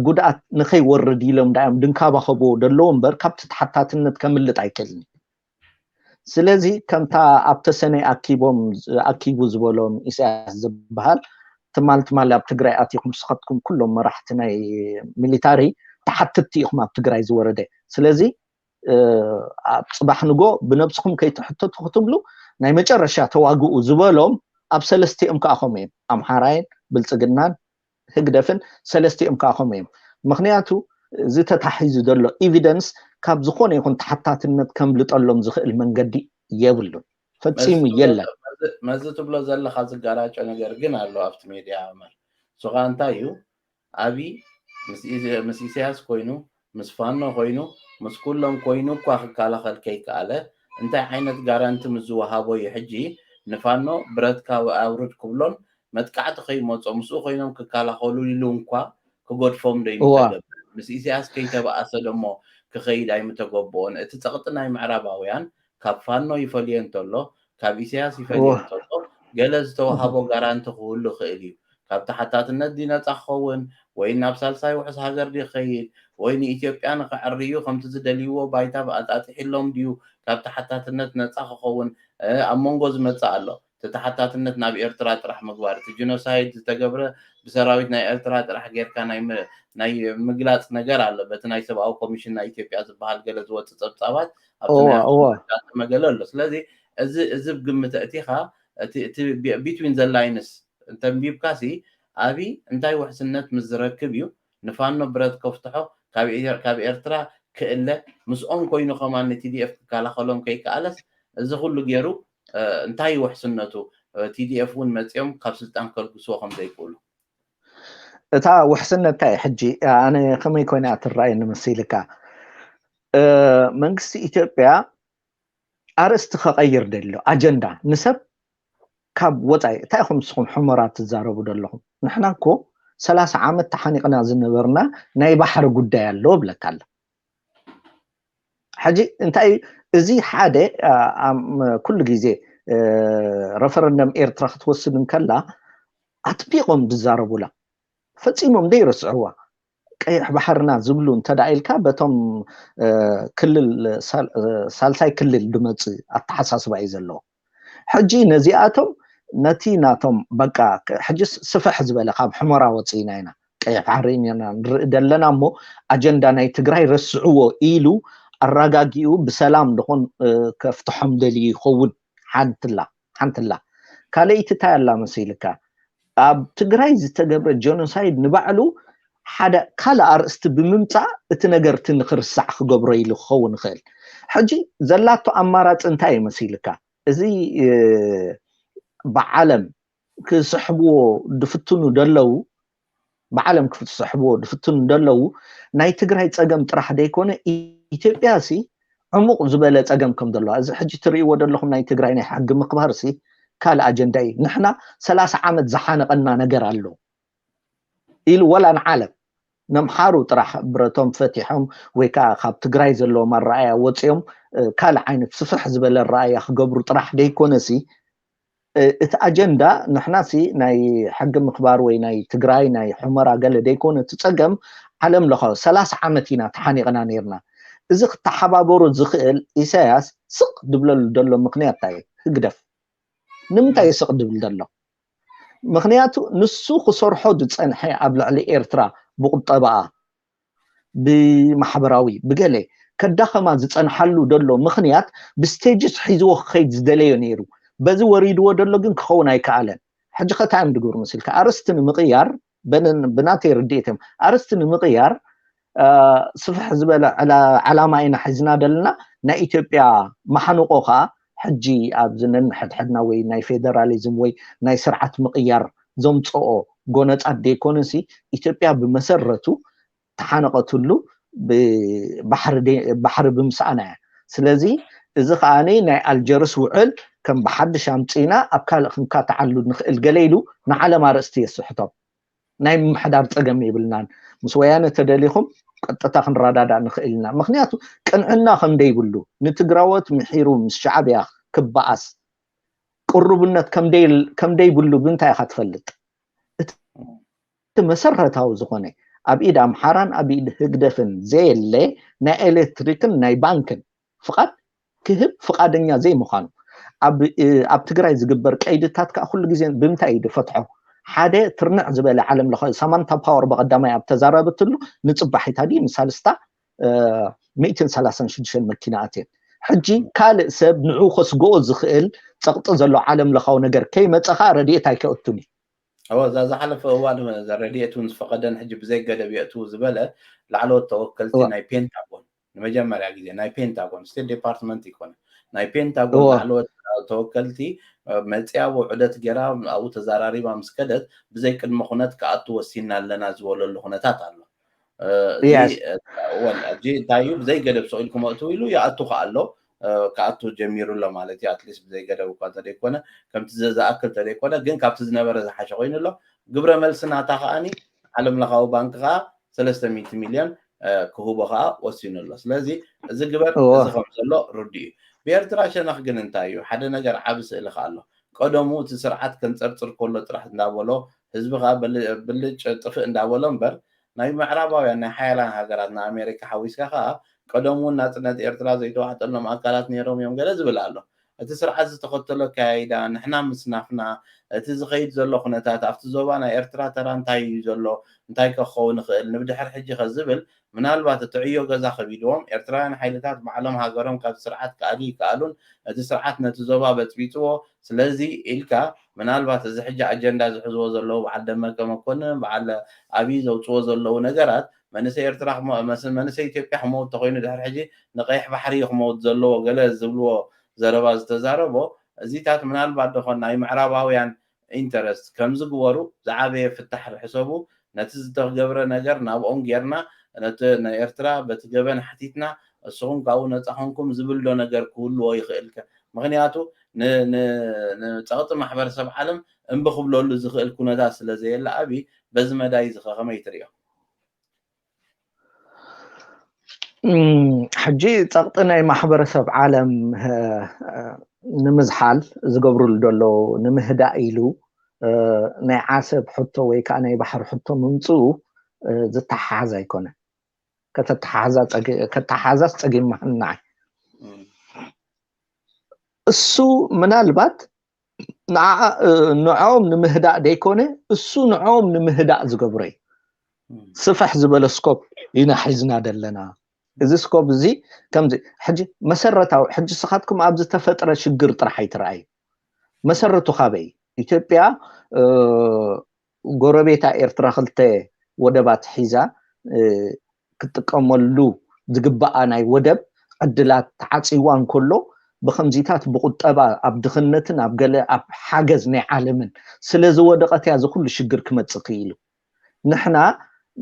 ጉድኣት ንኸይወርድ ኢሎም ዳዮም ድንካባኸብዎ ደለዎ እምበር ካብቲ ተሓታትነት ከምልጥ ኣይክእልን። ስለዚ ከምታ ኣብ ተሰነይ ኣኪቦም ኣኪቡ ዝበሎም ኢሳያስ ዝበሃል ትማል ትማል ኣብ ትግራይ ኣቲኹም ንስኻትኩም ኩሎም መራሕቲ ናይ ሚሊታሪ ተሓትቲ ኢኹም ኣብ ትግራይ ዝወረደ። ስለዚ ኣብ ፅባሕ ንጎ ብነብስኹም ከይትሕተቱ ክትብሉ ናይ መጨረሻ ተዋግኡ ዝበሎም ኣብ ሰለስቲኦም ከዓ ከምኡ እዮም። ኣምሓራይን ብልፅግናን ህግደፍን ሰለስቲኦም ከዓ ከምኡ እዮም። ምክንያቱ እዚ ተታሒዙ ዘሎ ኤቪደንስ ካብ ዝኾነ ይኹን ተሓታትነት ከምልጠሎም ዝኽእል መንገዲ የብሉን፣ ፈፂሙ የለን። መዚ ትብሎ ዘለካ ዝጋራጮ ነገር ግን ኣሎ ኣብቲ ሜድያ ኣመል። እሱ ከዓ እንታይ እዩ? ኣብይ ምስ ኢሳያስ ኮይኑ ምስ ፋኖ ኮይኑ ምስ ኩሎም ኮይኑ እኳ ክከላኸል ከይከኣለ እንታይ ዓይነት ጋራንቲ ምስ ዝወሃቦ እዩ ሕጂ ንፋኖ ብረትካ ኣውርድ ክብሎን መጥቃዕቲ ከይመፆ ምስኡ ኮይኖም ክከላኸሉ ኢሉ እንኳ ክገድፎም ዶ ይምተገብር? ምስ ኢሳያስ ከይተበኣሰ ደሞ ክኸይድ ኣይምተገብኦን? እቲ ፀቕጢ ናይ ምዕራባውያን ካብ ፋኖ ይፈልዮ እንተሎ ካብ ኢሳያስ ይፈልዮ እንተሎ ገለ ዝተዋሃቦ ጋራንቲ ክህሉ ይኽእል እዩ። ካብ ተሓታትነት ድዩ ነፃ ክኸውን ወይ ናብ ሳልሳይ ውሑስ ሃገር ድዩ ክኸይድ ወይ ንኢትዮጵያ ንኸዕርዩ ከምቲ ዝደልይዎ ባይታ ኣጣጢሕሎም ድዩ ካብ ተሓታትነት ነፃ ክኸውን ኣብ መንጎ ዝመፅእ ኣሎ። እቲ ተሓታትነት ናብ ኤርትራ ጥራሕ ምግባር፣ እቲ ጂኖሳይድ ዝተገብረ ብሰራዊት ናይ ኤርትራ ጥራሕ ጌርካ ናይ ምግላፅ ነገር ኣሎ። በቲ ናይ ሰብኣዊ ኮሚሽን ናይ ኢትዮጵያ ዝበሃል ገለ ዝወፅእ ፀብፃባት ኣብቲ መገለ ኣሎ። ስለዚ እዚ እዚ ግምት ኣእቲኻ እቲ ቢትዊን ዘ ላይንስ እንተንቢብካሲ ኣብይ እንታይ ውሕስነት ምስ ዝረክብ እዩ ንፋኖ ብረት ከፍትሖ ካብ ኤርትራ ክእለ ምስኦም ኮይኑ ከማን ንቲዲኤፍ ክከላኸሎም ከይከኣለስ እዚ ኩሉ ገይሩ እንታይ ውሕስነቱ ቲዲኤፍ እውን መፂኦም ካብ ስልጣን ከልግስዎ ከም ዘይክእሉ? እታ ውሕስነት እንታይ ሕጂ ኣነ ከመይ ኮይና ትረኣየኒ መሲልካ? መንግስቲ ኢትዮጵያ ኣርእስቲ ከቐይር ደሎ ኣጀንዳ ንሰብ ካብ ወፃኢ እንታይ ኢኹም ንስኹም ሕመራ ትዛረቡ ደለኹም? ንሕና እኮ ሰላሳ ዓመት ተሓኒቕና ዝነበርና ናይ ባሕሪ ጉዳይ ኣሎ እብለካ ኣሎ። ሕጂ እንታይ እዚ ሓደ ኩሉ ግዜ ረፈረንደም ኤርትራ ክትወስድ እንከላ ኣጥቢቖም ዝዛረቡላ ፈፂሞም ዘይረስዕዋ ቀይሕ ባሕርና ዝብሉ እንተደኣ ኢልካ በቶም ክልል ሳልሳይ ክልል ድመፅእ ኣተሓሳስባ እዩ ዘለዎ። ሕጂ ነዚኣቶም ነቲ ናቶም በቃ ሕጂ ስፍሕ ዝበለ ካብ ሕመራ ወፂእና ኢና ቀይሕ ባሕሪ ኢና ንርኢ ዘለና እሞ ኣጀንዳ ናይ ትግራይ ረስዕዎ ኢሉ ኣረጋጊኡ ብሰላም ዝኾን ከፍትሖም ደልዩ ይኸውን። ሓንትላ ሓንትላ ካልኣይቲ እንታይ ኣላ መሲልካ ኣብ ትግራይ ዝተገብረ ጀኖሳይድ ንባዕሉ ሓደ ካልእ ኣርእስቲ ብምምፃእ እቲ ነገር እቲ ንክርሳዕ ክገብሮ ኢሉ ክኸውን ይኽእል። ሕጂ ዘላቶ ኣማራፂ እንታይ እዩ መሲልካ? እዚ ብዓለም ክስሕብዎ ድፍትኑ ደለዉ፣ ብዓለም ክስሕብዎ ድፍትኑ ደለዉ፣ ናይ ትግራይ ፀገም ጥራሕ ደይኮነ፣ ኢትዮጵያ ሲ ዕሙቕ ዝበለ ፀገም ከም ዘለዋ፣ እዚ ሕጂ ትርእይዎ ደለኹም ናይ ትግራይ ናይ ሕጊ ምኽባር ሲ ካልእ ኣጀንዳ እዩ። ንሕና ሰላሳ ዓመት ዝሓነቐና ነገር ኣሎ ኢሉ፣ ወላ ንዓለም ነምሓሩ ጥራሕ ብረቶም ፈቲሖም ወይ ከዓ ካብ ትግራይ ዘለዎም ኣረኣያ ወፂኦም ካልእ ዓይነት ስፍሕ ዝበለ ኣረኣያ ክገብሩ ጥራሕ ደይኮነሲ፣ እቲ ኣጀንዳ ንሕናሲ ናይ ሕጊ ምኽባር ወይ ናይ ትግራይ ናይ ሑመራ ገለ ደይኮነ፣ እቲ ፀገም ዓለም ለኻዊ። ሰላሳ ዓመት ኢና ተሓኒቕና ነይርና። እዚ ክተሓባበሩ ዝኽእል ኢሳያስ ስቕ ድብለሉ ደሎ ምኽንያት እንታይ? ህግደፍ ንምንታይ ስቕ ድብል ደሎ? ምኽንያቱ ንሱ ክሰርሖ ዝፀንሐ ኣብ ልዕሊ ኤርትራ ብቁጠባኣ ብማሕበራዊ ብገለ ከዳኸማ ዝፀንሓሉ ደሎ ምኽንያት ብስቴጅስ ሒዝዎ ክኸይድ ዝደለዮ ነይሩ። በዚ ወሪድዎ ደሎ ግን ክኸውን ኣይከኣለን። ሕጂ ከታ እዮም ድግብሩ መሲልካ ኣርስቲ ንምቕያር ብናተይ ርድኢት እዮም ኣርስቲ ንምቕያር ስፍሕ ዝበለ ዓላማ ኢና ሒዝና ደለና። ናይ ኢትዮጵያ ማሓንቆ ከዓ ሕጂ ኣብዚ ነንሕድሕድና ወይ ናይ ፌደራሊዝም ወይ ናይ ስርዓት ምቕያር ዘምፅኦ ጎነፃት ደይኮነሲ ኢትዮጵያ ብመሰረቱ ተሓነቐትሉ ባሕሪ ብምስኣና እያ። ስለዚ እዚ ከዓ ናይ ኣልጀርስ ውዕል ከም ብሓድሽ ኣምፂና ኣብ ካልእ ክንካትዓሉ ንኽእል ገለ ኢሉ ንዓለም ኣርእስቲ የስሕቶም። ናይ ምምሕዳር ፀገም የብልናን። ምስ ወያነ ተደሊኹም ቀጥታ ክንረዳዳእ ንኽእል ኢና። ምኽንያቱ ቅንዕና ከም ደይብሉ፣ ንትግራዎት ምሒሩ ምስ ሻዕብያ ክበኣስ ቅሩብነት ከም ደይብሉ ብምንታይ ኢኻ ትፈልጥ? እቲ መሰረታዊ ዝኾነ ኣብ ኢድ ኣምሓራን ኣብ ኢድ ህግደፍን ዘየለ ናይ ኤሌክትሪክን ናይ ባንክን ፍቓድ ክህብ ፍቓደኛ ዘይምዃኑ፣ ኣብ ትግራይ ዝግበር ቀይድታት ከዓ ኩሉ ግዜ ብምንታይ እዩ ዝፈትሖ? ሓደ ትርንዕ ዝበለ ዓለም ለኸ ሳማንታ ፓወር በቐዳማይ ኣብ ተዛረበትሉ ንፅባሒታ ድዩ ንሳልስታ ሚእትን ሰላሳን ሽዱሽተን መኪና ኣትየን። ሕጂ ካልእ ሰብ ንዑ ከስግኦ ዝኽእል ፀቕጢ ዘሎ ዓለም ለኻዊ ነገር ከይመፀኻ ረድኤት ኣይከእቱን እዩ። እወ እዛ ዝሓለፈ እዋን ረድኤት እውን ዝፈቐደን ሕጂ ብዘይ ገደብ የእትዉ ዝበለ ላዕለዎት ተወከልቲ ናይ ፔንታጎን ንመጀመርያ ግዜ ናይ ፔንታጎን ስቴት ዲፓርትመንት ይኮነ ናይ ፔንታጎን ላዕለዎት ተወከልቲ መፅያ ውዕደት ገይራ ኣብኡ ተዘራሪባ ምስ ከደት ብዘይ ቅድመ ኩነት ክኣቱ ወሲና ኣለና ዝበለሉ ኩነታት ኣሎ። እዚ እንታይ እዩ ብዘይ ገደብ ሰቂልኩም ኣእትው ኢሉ ይኣቱ ከ ኣሎ ክኣቱ ጀሚሩ ኣሎ ማለት እዩ። ኣትሊስት ብዘይ ገደብ እኳ እንተደይኮነ ከምቲ ዝኣክል እንተደይኮነ ግን ካብቲ ዝነበረ ዝሓሸ ኮይኑ ኣሎ። ግብረ መልሲ ናታ ከዓኒ ዓለም ለኻዊ ባንክ ከዓ ሰለስተ ሚእቲ ሚልዮን ክህቦ ከዓ ወሲኑ ኣሎ። ስለዚ እዚ ግበር እዚ ከም ዘሎ ርዱ እዩ። ብኤርትራ ሸነኽ ግን እንታይ እዩ ሓደ ነገር ዓቢ ስእሊ ከዓ ኣሎ። ቀደሙ እቲ ስርዓት ከንፀርፅር ከሎ ጥራሕ እንዳበሎ ህዝቢ ከዓ ብልጭ ጥፍእ እንዳበሎ እምበር ናይ ምዕራባውያን ናይ ሓያላን ሃገራት ንኣሜሪካ ሓዊስካ ከዓ ቀደም እውን ናፅነት ኤርትራ ዘይተዋሕጠሎም ኣካላት ነይሮም እዮም ገለ ዝብል ኣሎ። እቲ ስርዓት ዝተኸተሎ ኣካያይዳ ንሕና ምስናፍና እቲ ዝኸይድ ዘሎ ኩነታት ኣብቲ ዞባ ናይ ኤርትራ ተራ እንታይ እዩ ዘሎ እንታይ ከኸውን ይኽእል ንብድሕር ሕጂ ከዝብል ምናልባት እቲ ዕዮ ገዛ ከቢድዎም ኤርትራውያን ሓይልታት ባዕሎም ሃገሮም ካብ ስርዓት ክኣልዩ ይከኣሉን እቲ ስርዓት ነቲ ዞባ በፅቢፅዎ ስለዚ ኢልካ ምናልባት እዚ ሕጂ ኣጀንዳ ዝሕዝዎ ዘለዉ በዓል ደመቀ መኮንን በዓል ኣብይ ዘውፅዎ ዘለዉ ነገራት መንእሰይ ኤርትራ መንእሰይ ኢትዮጵያ ክመውት ተኮይኑ ድሕሪ ሕጂ ንቀይሕ ባሕሪ ክመውት ዘለዎ ገለ ዝብልዎ ዘረባ ዝተዛረቦ እዚታት ምናልባት ደኾን ናይ ምዕራባውያን ኢንተረስት ከምዝግበሩ ዝዓበየ ፍታሕ ሕሰቡ ነቲ ዝተገብረ ነገር ናብኦም ጌርና ነቲ ንኤርትራ በቲ ገበን ሓቲትና እስኹም ካብኡ ነፃ ኮንኩም ዝብል ዶ ነገር ክህልዎ ይኽእል ከ ምኽንያቱ ንፀቕጢ ማሕበረሰብ ዓለም እምቢ ክብለሉ ዝኽእል ኩነታት ስለ ዘየለ ኣብይ በዚ መዳይ እዚ ከ ከመይ ትሪኦ? ሕጂ ፀቕጢ ናይ ማሕበረሰብ ዓለም ንምዝሓል ዝገብርሉ ዘለዉ ንምህዳእ ኢሉ ናይ ዓሰብ ሕቶ ወይ ከዓ ናይ ባሕሪ ሕቶ ምምፅኡ ዝተሓሓዝ ኣይኮነን። ከተተሓሓዛስ ፀጊምና እሱ ምናልባት ንዕኦም ንምህዳእ ደይኮነ እሱ ንዕኦም ንምህዳእ ዝገብሮ እዩ። ስፍሕ ዝበለ ስኮፕ ኢና ሒዝና ዘለና። እዚ ስኮፕ እዚ ከምዚ ሕጂ መሰረታዊ ሕጂ ስኻትኩም ኣብ ዝተፈጥረ ሽግር ጥራሕ ኣይትረኣዩ። መሰረቱ ካበይ ኢትዮጵያ ጎረቤታ ኤርትራ ክልተ ወደባት ሒዛ ክትጥቀመሉ ዝግባኣ ናይ ወደብ ዕድላት ተዓፂዋ እንከሎ ብከምዚታት ብቁጠባ ኣብ ድኽነትን ኣብ ገለ ኣብ ሓገዝ ናይ ዓለምን ስለ ዝወደቐት እያ እዚ ኩሉ ሽግር ክመፅእ ክኢሉ። ንሕና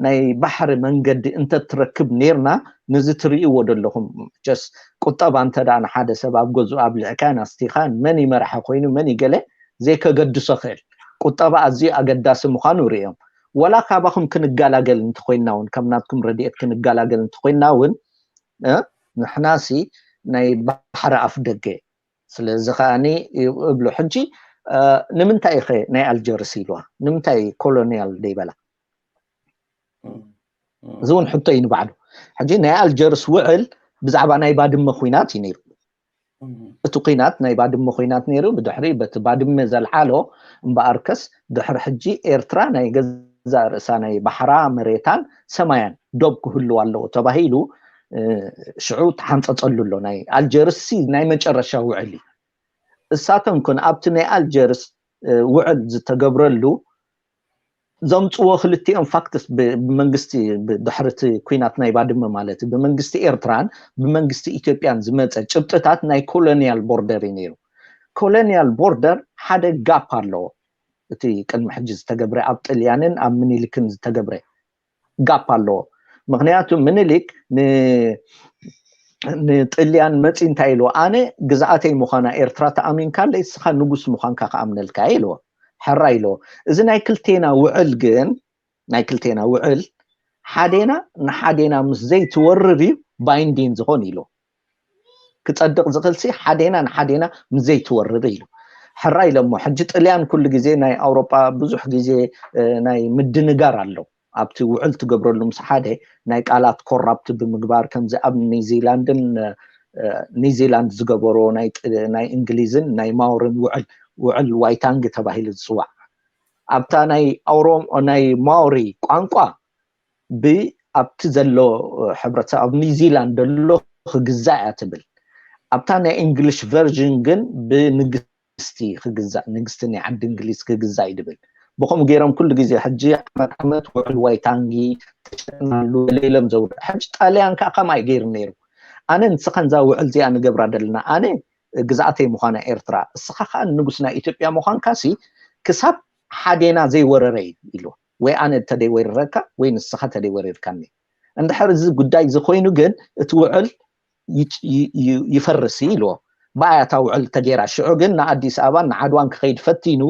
ናይ ባሕሪ መንገዲ እንተትረክብ ነርና ነዚ ትርእይዎ ዘለኹም ጀስ ቁጠባ እንተ ደኣ ንሓደ ሰብ ኣብ ገዝኡ ኣብሊዕካን ኣስቲኻን መን ይመርሐ ኮይኑ መን ይገለ ዘይከገድሶ ክእል ቁጠባ ኣዝዩ ኣገዳሲ ምዃኑ ርእዮም። ወላ ካባኹም ክንገላገል እንተኮይንና እውን ከም ናትኩም ረድኤት ክንገላገል እንተኮይንና እውን ንሕናሲ ናይ ባሕሪ ኣፍ ደገ ስለዚ ከዓኒ እብሉ ሕጂ ንምንታይ ኢኸ ናይ ኣልጀርስ ኢልዋ ንምንታይ ኮሎኒያል ደይበላ እዚ እውን ሕቶ እዩ ንባዕሉ ሕጂ ናይ ኣልጀርስ ውዕል ብዛዕባ ናይ ባድመ ኩናት እዩ ነይሩ እቲ ኩናት ናይ ባድመ ኩናት ነይሩ ብድሕሪ በቲ ባድመ ዘልዓሎ እምበኣርከስ ድሕሪ ሕጂ ኤርትራ ናይ ገዛእ ርእሳ ናይ ባሕራ መሬታን ሰማያን ዶብ ክህልዋ ኣለዎ ተባሂሉ ሽዑ ተሓንፀፀሉ ኣሎ ናይ ኣልጀርስ ናይ መጨረሻ ውዕል እዩ እሳቶም ኩን ኣብቲ ናይ ኣልጀርስ ውዕል ዝተገብረሉ ዘምፅዎ ክልቲኦም ፋክትስ ብመንግስቲ ድሕርቲ ኩናት ናይ ባድመ ማለት ብመንግስቲ ኤርትራን ብመንግስቲ ኢትዮጵያን ዝመፀ ጭብጥታት ናይ ኮሎኒያል ቦርደር እዩ ነይሩ ኮሎኒያል ቦርደር ሓደ ጋፕ ኣለዎ እቲ ቅድሚ ሕጂ ዝተገብረ ኣብ ጥልያንን ኣብ ምኒልክን ዝተገብረ ጋፕ ኣለዎ ምክንያቱ ምኒልክ ንጥልያን መፂ እንታይ ኢልዎ ኣነ ግዝኣተይ ምዃና ኤርትራ ተኣሚንካለይ እስኻ ንጉስ ምዃንካ ክኣምነልካ ኢልዎ ሕራ ኢልዎ እዚ ናይ ክልቴና ውዕል ግን ናይ ክልቴና ውዕል ሓዴና ንሓዴና ምስ ዘይትወርር እዩ ባይንዲን ዝኾን ኢልዎ ክፀድቕ ዝኽእልሲ ሓዴና ንሓዴና ምስ ዘይትወርር ኢሉ ሕራ ኢሎሞ ሕጂ ጥልያን ኩሉ ግዜ ናይ ኣውሮጳ ብዙሕ ግዜ ናይ ምድንጋር ኣሎ ኣብቲ ውዕል ትገብረሉ ምስ ሓደ ናይ ቃላት ኮራፕት ብምግባር ከምዚ ኣብ ኒውዚላንድን ኒውዚላንድ ዝገበሮ ናይ እንግሊዝን ናይ ማውርን ውዕል ውዕል ዋይታንግ ተባሂሉ ዝፅዋዕ ኣብታ ናይ ኣውሮ ናይ ማውሪ ቋንቋ ብኣብቲ ዘሎ ሕብረተሰብ ኣብ ኒውዚላንድ ዘሎ ክግዛእ እያ ትብል ኣብታ ናይ እንግሊሽ ቨርዥን ግን ብንግስቲ ክግዛእ ንግስቲ ናይ ዓዲ እንግሊዝ ክግዛእ እዩ ድብል ብከምኡ ገይሮም ኩሉ ግዜ ሕጂ ዓመት ዓመት ውዕል ዋይታንጊ ተሸጥናሉ ኢሎም ዘውርድ ሕጂ ጣልያን ከዓ ከምኣ ገይሩ ነይሩ ኣነ ንስኻ ንዛ ውዕል እዚኣ ንገብራ ዘለና ኣነ ግዝኣተይ ምዃና ኤርትራ እስኻ ከዓ ንጉስ ናይ ኢትዮጵያ ምዃንካሲ ክሳብ ሓዴና ዘይወረረ እዩ ኢሉ ወይ ኣነ ተደይወሪረካ ወይ ንስኻ ተደይወሪርካኒ እንድሕር እዚ ጉዳይ እዚ ኮይኑ ግን እቲ ውዕል ይፈርስ ኢልዎ ብኣያታ ውዕል ተጌራ ሽዑ ግን ንኣዲስ ኣበባን ንዓድዋን ክኸይድ ፈቲኑ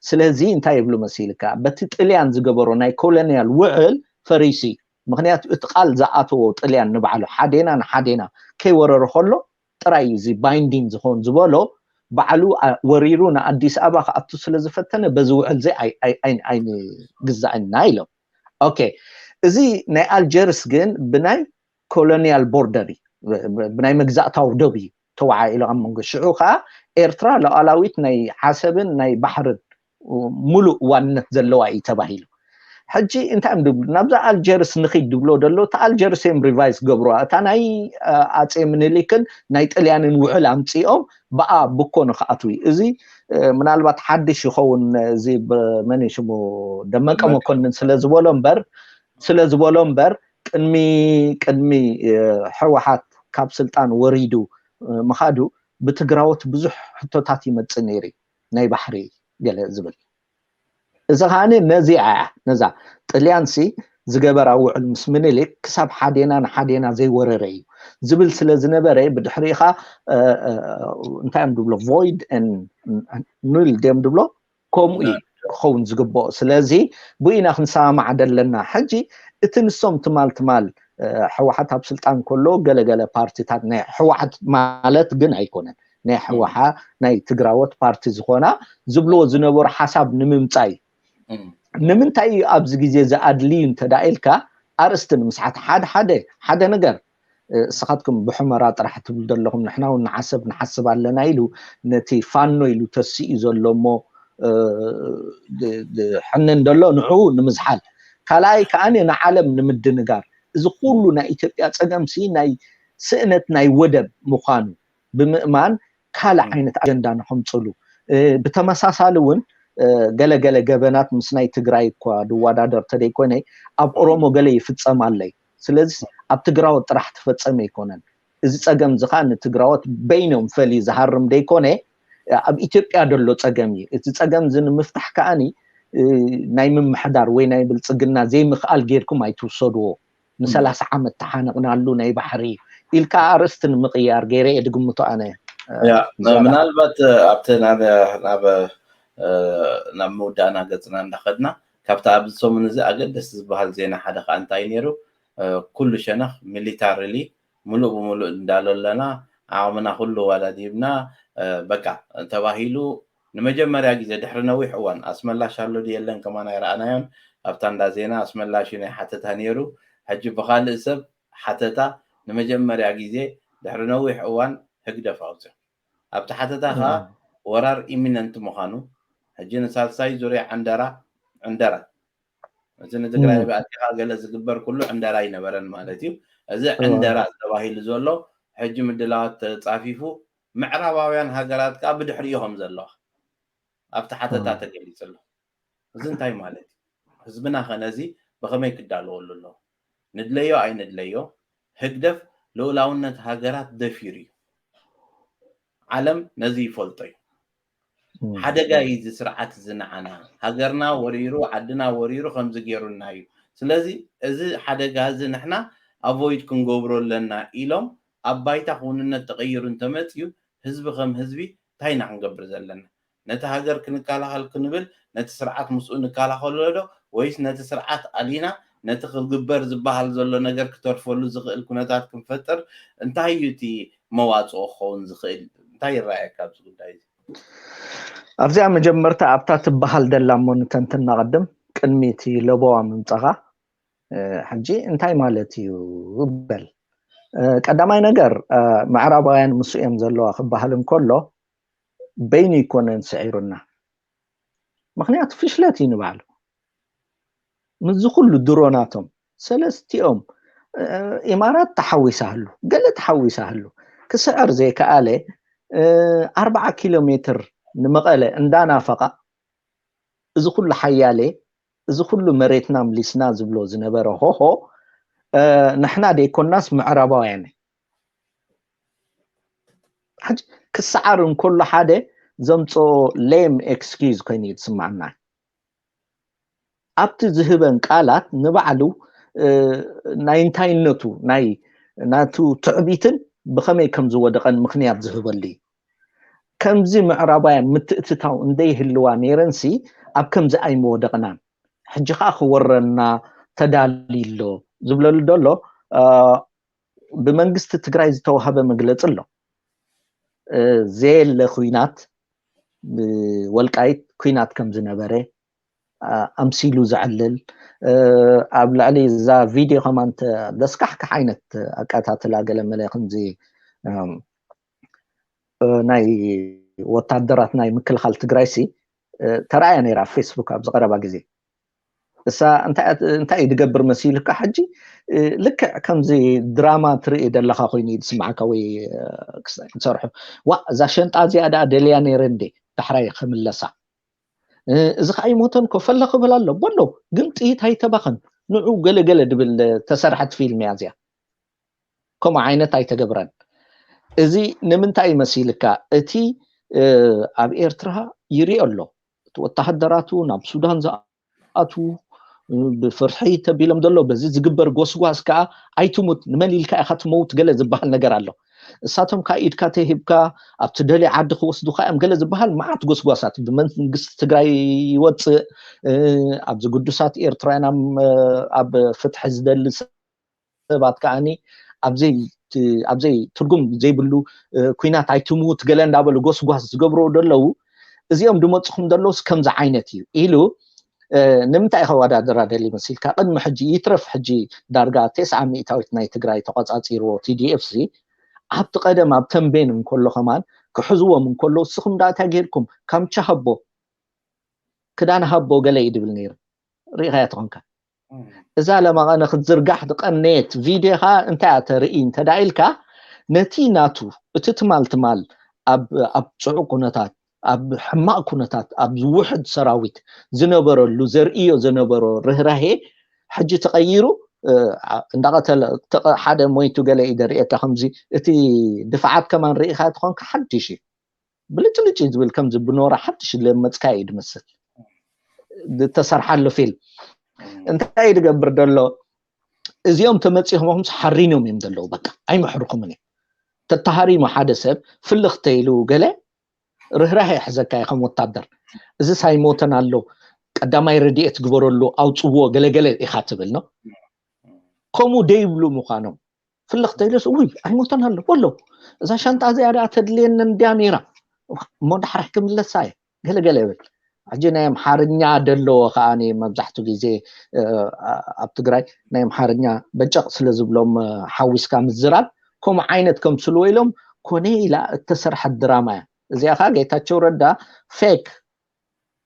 ስለዚ እንታይ ይብሉ መሲልካ በቲ ጥልያን ዝገበሮ ናይ ኮሎኒያል ውዕል ፈሪሱ እዩ ምክንያቱ እቲ ቃል ዝኣተዎ ጥልያን ንባዕሉ ሓዴና ንሓዴና ከይወረረ ከሎ ጥራይ እዚ ባይንዲን ዝኸውን ዝበሎ ባዕሉ ወሪሩ ንኣዲስ ኣበባ ክኣቱ ስለ ዝፈተነ በዚ ውዕል እዚ ኣይንግዛእና ኢሎም ኦኬ እዚ ናይ ኣልጀርስ ግን ብናይ ኮሎኒያል ቦርደር እዩ ብናይ መግዛእታዊ ደብ እዩ ተወዓኢሉ ኣብ መንጎ ሽዑ ከዓ ኤርትራ ሉዓላዊት ናይ ዓሰብን ናይ ባሕርን ሙሉእ ዋንነት ዘለዋ እዩ ተባሂሉ ሕጂ እንታይ እዮም ድብሉ ናብዛ ኣልጀርስ ንኺድ ድብሎ ደሎ እቲ ኣልጀርስ እዮም ሪቫይዝ ገብርዋ እታ ናይ ኣጼ ምኒልክን ናይ ጥልያንን ውዕል ኣምፂኦም ብኣ ብኮ ንክኣትው እዩ እዚ ምናልባት ሓድሽ ይኸውን እዚ መን ሽሙ ደመቀ መኮንን ስለ ዝበሎ እምበር ስለ ዝበሎ እምበር ቅድሚ ቅድሚ ሕወሓት ካብ ስልጣን ወሪዱ ምኻዱ ብትግራዎት ብዙሕ ሕቶታት ይመፅእ ነይሩ ናይ ባሕሪ ገለ ዝብል እዚ ከዓ ነዚኣ እያ ነዛ ጥልያንሲ ዝገበራ ውዕል ምስ ምኒልክ ክሳብ ሓዴና ንሓዴና ዘይወረረ እዩ ዝብል ስለ ዝነበረ ብድሕሪኻ እንታይ እዮም ድብሎ void and null ድዮም ድብሎ ከምኡ እዩ ክኸውን ዝግብኦ ስለዚ ብኢና ክንሰማማዕ ደለና ሕጂ እቲ ንሶም ትማል ትማል ሕወሓት ኣብ ስልጣን ከሎ ገለገለ ፓርቲታት ናይ ሕወሓት ማለት ግን ኣይኮነን ናይ ሕወሓ ናይ ትግራዎት ፓርቲ ዝኾና ዝብልዎ ዝነበሩ ሓሳብ ንምምፃይ ንምንታይ እዩ ኣብዚ ግዜ ዝኣድልዩ እንተዳ ኢልካ ኣርእስቲ ንምስሓት ሓደ ሓደ ሓደ ነገር እስኻትኩም ብሑመራ ጥራሕ ትብሉ ዘለኹም ንሕና እውን ንዓሰብ ንሓስብ ኣለና ኢሉ ነቲ ፋኖ ኢሉ ተሲኡ ዘሎ እሞ ሕነን ዘሎ ንዕኡ ንምዝሓል ካልኣይ ከዓ ንዓለም ንምድንጋር እዚ ኩሉ ናይ ኢትዮጵያ ፀገምሲ ናይ ስእነት ናይ ወደብ ምዃኑ ብምእማን ካልእ ዓይነት ኣጀንዳ ንኸምፅሉ ብተመሳሳሊ እውን ገለገለ ገበናት ምስ ናይ ትግራይ እኳ ድወዳደር ተደይኮነ ኣብ ኦሮሞ ገለ ይፍፀም ኣለይ ስለዚ ኣብ ትግራዎት ጥራሕ ትፈፀም ኣይኮነን እዚ ጸገም እዚ ከዓ ንትግራዎት በይኖም ፈልዩ ዝሃርም ደይኮነ ኣብ ኢትዮጵያ ደሎ ጸገም እዩ። እቲ ጸገም እዚ ንምፍታሕ ከዓኒ ናይ ምምሕዳር ወይ ናይ ብልጽግና ዘይምኽኣል ጌርኩም ኣይትውሰድዎ። ንሰላሳ ዓመት ተሓነቕናሉ ናይ ባሕሪ ኢልካ ኣርእስቲ ንምቕያር ገይረ እየ ድግምቶ ኣነ። ምናልባት ኣብቲ ናብ ምውዳእና ገፅና እንዳኸድና ካብቲ ኣብዚ ሰሙን እዚ ኣገደስቲ ዝበሃል ዜና ሓደ ከዓ እንታይ ነይሩ? ኩሉ ሸነኽ ሚሊታሪሊ ሙሉእ ብሙሉእ እንዳለለና ዓቕምና ኩሉ ዋዳዲብና በቃ ተባሂሉ ንመጀመርያ ግዜ ድሕሪ ነዊሕ እዋን ኣስመላሽ ኣሎ ድዩ የለን ከማን ኣይረኣናዮን። ኣብታ እንዳ ዜና ኣስመላሽ እዩ ናይ ሓተታ ነይሩ። ሕጂ ብኻልእ ሰብ ሓተታ ንመጀመርያ ግዜ ድሕሪ ነዊሕ እዋን ህግደፍ ኣውፅኦ። ኣብቲ ሓተታ ከዓ ወራር ኢሚነንት ምዃኑ ሕጂ ንሳልሳይ ዙርያ ዕንደራ ዕንደራ እቲ ንትግራይ ብኣቲኻ ገለ ዝግበር ኩሉ ዕንደራ ኣይነበረን ማለት እዩ። እዚ ዕንደራ ተባሂሉ ዘሎ ሕጂ ምድላዋት ተፃፊፉ ምዕራባውያን ሃገራት ከዓ ብድሕሪኡ ከም ዘለዋ ኣብቲ ሓተታ ተገሊፁ ኣሎ። እዚ እንታይ ማለት እዩ? ህዝብና ከ ነዚ ብኸመይ ክዳለወሉ ኣለዎ? ንድለዮ ኣይንድለዮ ህግደፍ ልኡላውነት ሃገራት ደፊሩ እዩ። ዓለም ነዚ ይፈልጦ እዩ። ሓደጋ እዩ እዚ ስርዓት እዚ ንዓና። ሃገርና ወሪሩ ዓድና ወሪሩ ከምዚ ገይሩና እዩ። ስለዚ እዚ ሓደጋ እዚ ንሕና ኣቮይድ ክንገብሮ ኣለና ኢሎም ኣብ ባይታ ክውንነት ተቐይሩ እንተመፅዩ ህዝቢ ከም ህዝቢ እንታይ ኢና ክንገብር ዘለና? ነቲ ሃገር ክንከላኸል ክንብል ነቲ ስርዓት ምስኡ ንከላኸሎ ዶ ወይስ ነቲ ስርዓት ኣሊና ነቲ ክግበር ዝበሃል ዘሎ ነገር ክተርፈሉ ዝኽእል ኩነታት ክንፈጥር እንታይ እዩ እቲ መዋፅኦ ክኸውን ዝኽእል እንታይ ይረኣየካ ኣብዚ ጉዳይ እዚ? ኣብዚኣ መጀመርታ ኣብታ ትበሃል ደላ እሞ ንተንትና ቅድም ቅድሚ እቲ ለበዋ ምምፃኻ ሕጂ እንታይ ማለት እዩ በል። ቀዳማይ ነገር ምዕራባውያን ምስ እዮም ዘለዋ ክበሃል እንከሎ በይኑ ይኮነን ስዒሩና። ምክንያቱ ፍሽለት እዩ ንባዕሉ። ምስዚ ኩሉ ድሮናቶም ሰለስቲኦም ኢማራት ተሓዊሳሉ ገለ ተሓዊሳሉ ክስዕር ዘይከኣለ ኣርባዓ ኪሎ ሜትር ንመቐለ እንዳናፈቓ እዚ ኩሉ ሓያሌ እዚ ኩሉ መሬትና ምሊስና ዝብሎ ዝነበረ ሆሆ ንሕና ደይኮናስ ምዕራባውያን ሕጂ ክሰዓር እንከሎ ሓደ ዘምፅኦ ሌም ኤክስኪዝ ኮይኑ እዩ ዝስማዓና። ኣብቲ ዝህበን ቃላት ንባዕሉ ናይ እንታይነቱ ናይ ናቱ ትዕቢትን ብኸመይ ከም ዝወደቐን ምኽንያት ዝህበሉ እዩ። ከምዚ ምዕራባውያን ምትእትታው እንደይህልዋ ነይረንሲ ኣብ ከምዚ ኣይምወደቕናን። ሕጂ ከዓ ክወረና ተዳልዩ ኣሎ ዝብለሉ ዘሎ ብመንግስቲ ትግራይ ዝተዋሃበ መግለፂ ኣሎ። ዘየለ ኩናት ወልቃይት ኩናት ከም ዝነበረ ኣምሲሉ ዘዕልል ኣብ ልዕሊ እዛ ቪድዮ ከማን ዘስካሕክሕ ዓይነት ኣቀታትላ ገለ መለ ከምዚ ናይ ወታደራት ናይ ምክልኻል ትግራይ ሲ ተረኣያ ነይራ ኣብ ፌስቡክ ኣብዚ ቀረባ ግዜ። እሳ እንታይ እዩ ድገብር መሲልካ ሕጂ ልክዕ ከምዚ ድራማ ትርኢ ደለኻ ኮይኑ እዩ ዝስማዓካ ወይ ክሰርሑ ዋ እዛ ሸንጣ እዚኣ ደኣ ደልያ ነይረ እንዴ ዳሕራይ ክምለሳ እዚ ከዓ ይሞተን ኮ ፈለ ክብል ኣሎ በሎ ግን ጥይት ኣይተባኸን ንዑ ገለገለ ድብል ተሰርሐት ፊልም እያ እዚኣ። ከምኡ ዓይነት ኣይተገብረን። እዚ ንምንታይ ይመሲልካ? እቲ ኣብ ኤርትራ ይሪኦ ኣሎ። እቲ ወተሃደራቱ ናብ ሱዳን ዝኣትዉ ብፍርሒ ተቢሎም ዘሎ በዚ ዝግበር ጎስጓስ ከዓ ኣይትሙት ንመን ኢልካ ኢኻ ትመውት ገለ ዝበሃል ነገር ኣሎ። እሳቶም ከዓ ኢድካ ተሂብካ ኣብቲ ደልዮ ዓዲ ክወስዱካ እዮም ገለ ዝበሃል መዓት ጎስጓሳት ብመንግስቲ ትግራይ ይወፅእ ኣብዚ ግዱሳት ኤርትራውያን ኣብ ፍትሒ ዝደሊ ሰባት ከዓኒ ኣብዘይ ኣብዘይ ትርጉም ዘይብሉ ኩናት ኣይትምውት ገለ እንዳበሉ ጎስጓስ ዝገብርዎ ደለዉ እዚኦም ድመፅኹም ደለውስ ከምዚ ዓይነት እዩ ኢሉ ንምንታይ ከወዳደራ ደሊ መሲልካ ቅድሚ ሕጂ ይትረፍ ሕጂ ዳርጋ ተስዓ ሚእታዊት ናይ ትግራይ ተቆፃፂርዎ ቲዲኤፍ ሲ ኣብቲ ቀደም ኣብ ተንቤን እንከሎ ከማን ክሕዝዎም እንከሎ እስኹም ዳ እንታይ ጌርኩም ካምቻ ሃቦ ክዳን ሃቦ ገለ እዩ ድብል ነይሩ ርኢኻያ ተኾንካ እዛ ለማቐነ ክትዝርጋሕ ዝቐነየት ቪድዮ ኸዓ እንታይ እያ ተርኢ እንተ ደኣ ኢልካ ነቲ ናቱ እቲ ትማል ትማል ኣብ ኣብ ፅዑቕ ኩነታት ኣብ ሕማቕ ኩነታት ኣብ ዝውሕድ ሰራዊት ዝነበረሉ ዘርእዮ ዝነበሮ ርህራሄ ሕጂ ተቐይሩ እንዳቀተለ ሓደ ሞይቱ ገለ እዩ ደርእየካ። ከምዚ እቲ ድፋዓት ከማን ርኢኻ ትኾንካ ሓድሽ እዩ፣ ብልጭልጭ እዩ ዝብል፣ ከምዚ ብኖራ ሓድሽ ለመፅካ እዩ ዝመስል ዝተሰርሓሉ ፊልም። እንታይ እዩ ዝገብር ዘሎ? እዚኦም ተመፂኹም ምስ ሓሪኖም እዮም ዘለዉ። በቃ ኣይመሕርኹምን እዮም። ተተሃሪሙ ሓደ ሰብ ፍልኽ ተይሉ ገለ ርህራሄ ይሕዘካ እዩ ከም ወታደር። እዚ ሳይሞተን ኣሎ፣ ቀዳማይ ረድኤት ግበረሉ፣ ኣውፅዎ፣ ገለገለ ኢኻ ትብል ነው። ከምኡ ደይብሉ ምዃኖም ፍልኽ ተይሉስ፣ ውይ ኣይሞተን ኣሎ በሎ፣ እዛ ሻንጣ እዚኣ ደኣ ተድልየኒ እንድያ ነይራ፣ እሞ ዳሕራይ ክምለሳ እየ፣ ገለገለ ይብል። ሕጂ ናይ ኣምሓርኛ ደለዎ ከኣ መብዛሕትኡ ግዜ ኣብ ትግራይ ናይ ኣምሓርኛ በጨቕ ስለ ዝብሎም ሓዊስካ ምዝራብ ከምኡ ዓይነት ከምስልዎ ኢሎም ኮነ ኢላ እተሰርሐት ድራማ እያ። እዚኣ ከዓ ጌታቸው ረዳ ፌክ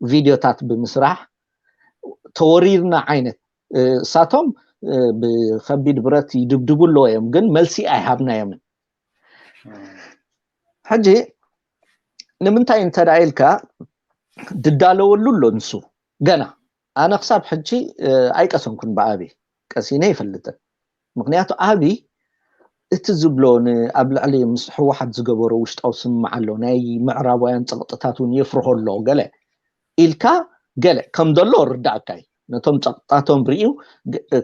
ቪድዮታት ብምስራሕ ተወሪርና ዓይነት፣ እሳቶም ብከቢድ ብረት ይድብድቡ ኣለዎ እዮም፣ ግን መልሲ ኣይሃብናዮምን። ሕጂ ንምንታይ እንተ ኢልካ ድዳለወሉ ኣሎ ንሱ ገና። ኣነ ክሳብ ሕጂ ኣይቀሰንኩን ብኣብይ፣ ቀሲነ ይፈልጥን። ምክንያቱ ኣብይ እቲ ዝብሎ ኣብ ልዕሊ ምስ ህወሓት ዝገበሮ ውሽጣዊ ስምምዕ ኣሎ፣ ናይ ምዕራባውያን ፀቕጥታት እውን የፍርሆ ኣሎ ገለ ኢልካ ገለ ከም ዘሎ ርዳእካ እዩ። ነቶም ፀቕጥታቶም ርእዩ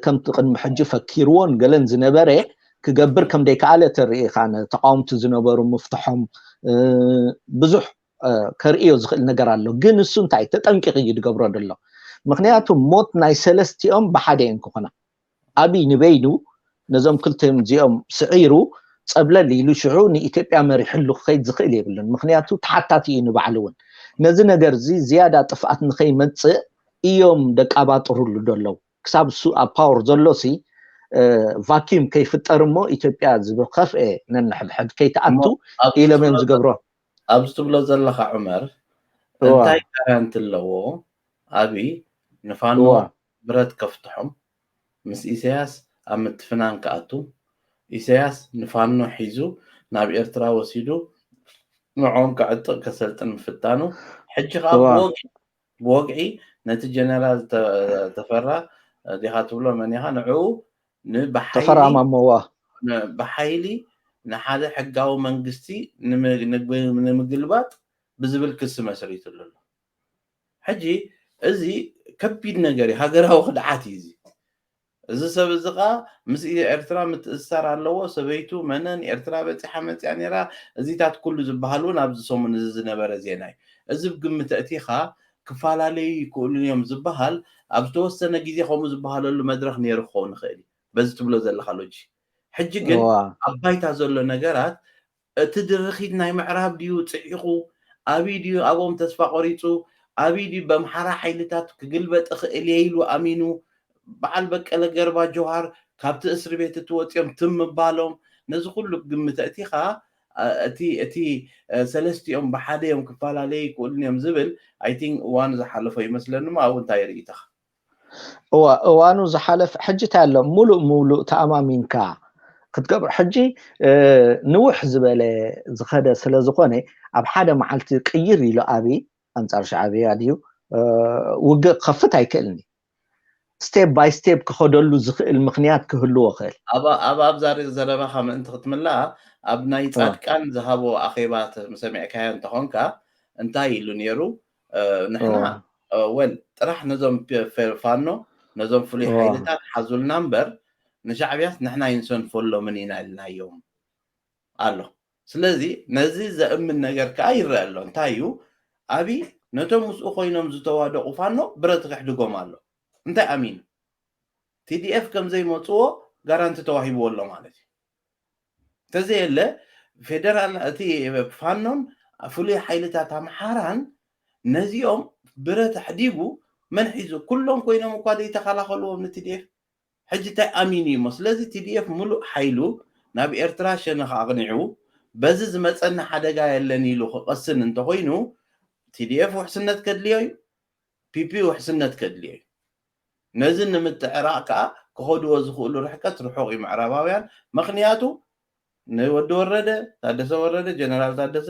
ከምቲ ቅድሚ ሕጂ ፈኪርዎን ገለን ዝነበረ ክገብር ከም ደይከኣለ ተርኢ ኢኻ። ተቃወምቲ ዝነበሩ ምፍትሖም ብዙሕ ከርእዮ ዝኽእል ነገር ኣሎ። ግን እሱ እንታይ ተጠንቂቕ እዩ ዝገብሮ ዘሎ። ምክንያቱ ሞት ናይ ሰለስቲኦም ብሓደ እየን ክኾና። ኣብይ ንበይኑ ነዞም ክልቲኦም እዚኦም ስዒሩ ፀብለል ኢሉ ሽዑ ንኢትዮጵያ መሪሕሉ ክኸይድ ዝኽእል የብሉን። ምክንያቱ ተሓታቲ እዩ ንባዕሉ እውን። ነዚ ነገር እዚ ዝያዳ ጥፍኣት ንኸይመፅእ እዮም ደቃባጥሩሉ ዘለዉ። ክሳብ እሱ ኣብ ፓወር ዘሎ ሲ ቫኪዩም ከይፍጠር እሞ ኢትዮጵያ ዝኸፍኤ ነንሕድሕድ ከይትኣቱ ኢሎም እዮም ዝገብሮ። ኣብዚ ትብሎ ዘለኻ ዑመር እንታይ ጋራንቲ ኣለዎ ኣብይ ንፋኖ ብረት ከፍትሖም ምስ ኢሳያስ ኣብ ምትፍናን ክኣቱ ኢሳያስ ንፋኖ ሒዙ ናብ ኤርትራ ወሲዱ ንዕኦም ከዕጥቕ ከሰልጥን ምፍታኑ ሕጂ ከዓ ብወግዒ ነቲ ጀነራል ተፈራ ዲኻ ትብሎ መን ኢኻ ንዕኡ ንብሓይሊ ተፈራማሞዋ ብሓይሊ ንሓደ ሕጋዊ መንግስቲ ንምግልባጥ ብዝብል ክሲ መስሪትሉ ኣሎ። ሕጂ እዚ ከቢድ ነገር እዩ፣ ሃገራዊ ክድዓት እዩ እዚ። እዚ ሰብ እዚ ኸዓ ምስ ኤርትራ ምትእስሳር ኣለዎ። ሰበይቱ መነን ኤርትራ በፂሓ መፅያ ነይራ። እዚታት ኩሉ ዝበሃል እውን ኣብዚ ሰሙን እዚ ዝነበረ ዜና እዩ። እዚ ብግምት ኣእቲኻ ክፈላለዩ ይክእሉን እዮም ዝበሃል ኣብ ዝተወሰነ ግዜ ከምኡ ዝበሃለሉ መድረኽ ነይሩ ክኸውን ይኽእል እዩ። በዚ ትብሎ ዘለኻ ሎጂ ሕጂ ግን ኣብ ባይታ ዘሎ ነገራት እቲ ድርኺት ናይ ምዕራብ ድዩ ፅዒቑ? ኣብይ ድዩ ኣብኦም ተስፋ ቆሪፁ? ኣብይ ድዩ በምሓራ ሓይልታት ክግልበጥ እኽእል እየ ኢሉ ኣሚኑ? በዓል በቀለ ገርባ ጆሃር ካብቲ እስሪ ቤት እቲ ወፂኦም ትም ምባሎም ነዚ ኩሉ ግምት ኣእቲኻ እቲ እቲ ሰለስቲኦም ብሓደ እዮም ክፈላለዩ ይክእሉን እዮም ዝብል I think እዋኑ ዝሓለፎ ይመስለኒ። እሞ ኣብኡ እንታይ ርኢቶኻ? እዋ እዋኑ ዝሓለፈ ሕጂ እንታይ ኣሎ ሙሉእ ሙሉእ ተኣማሚንካ ክትገብር ሕጂ ንውሕ ዝበለ ዝኸደ ስለ ዝኾነ ኣብ ሓደ መዓልቲ ቅይር ኢሉ ኣብይ ኣንፃር ሻዕብያ ድዩ ውግእ ክኸፍት ኣይክእልን እዩ። ስቴፕ ባይ ስቴፕ ክኸደሉ ዝኽእል ምኽንያት ክህልዎ ክእል። ኣብ ኣብዛ ዘረባኻ ምእንቲ ክትምላኣ ኣብ ናይ ፃድቃን ዝሃቦ ኣኼባ ሰሚዕካዮ እንተኾንካ እንታይ ኢሉ ነይሩ? ንሕና ወል ጥራሕ ነዞም ፋኖ ነዞም ፍሉይ ሓይልታት ሓዙልና እምበር ንሻዕብያስ ንሕና ይንሰንፈሎምን ኢና ኢልናዮም ኣሎ። ስለዚ ነዚ ዘእምን ነገር ከዓ ይረአ ኣሎ። እንታይ እዩ ኣብይ ነቶም ምስኡ ኮይኖም ዝተዋደቑ ፋኖ ብረት ክሕድጎም ኣሎ። እንታይ ኣሚኑ? ቲዲኤፍ ከም ዘይመፅዎ ጋራንቲ ተዋሂብዎ ኣሎ ማለት እዩ። እንተዘየለ ፌደራል እቲ ፋኖን ፍሉይ ሓይልታት ኣምሓራን ነዚኦም ብረት ኣሕዲጉ መን ሒዙ? ኩሎም ኮይኖም እኳ ዘይተኸላኸልዎም ንቲዲኤፍ። ሕጂ እንታይ ኣሚኑ እዩ እሞ? ስለዚ ቲዲኤፍ ሙሉእ ሓይሉ ናብ ኤርትራ ሸነኽ ኣቕኒዑ በዚ ዝመፀኒ ሓደጋ የለን ኢሉ ክቐስን እንተኾይኑ ቲዲኤፍ ውሕስነት ከድልዮ እዩ፣ ፒፒ ውሕስነት ከድልዮ እዩ። ነዚ ንምትዕራቕ ከዓ ክኸድዎ ዝኽእሉ ርሕቀት ርሑቕ እዩ ምዕራባውያን። ምኽንያቱ ንወዲ ወረደ፣ ታደሰ ወረደ፣ ጀነራል ታደሰ፣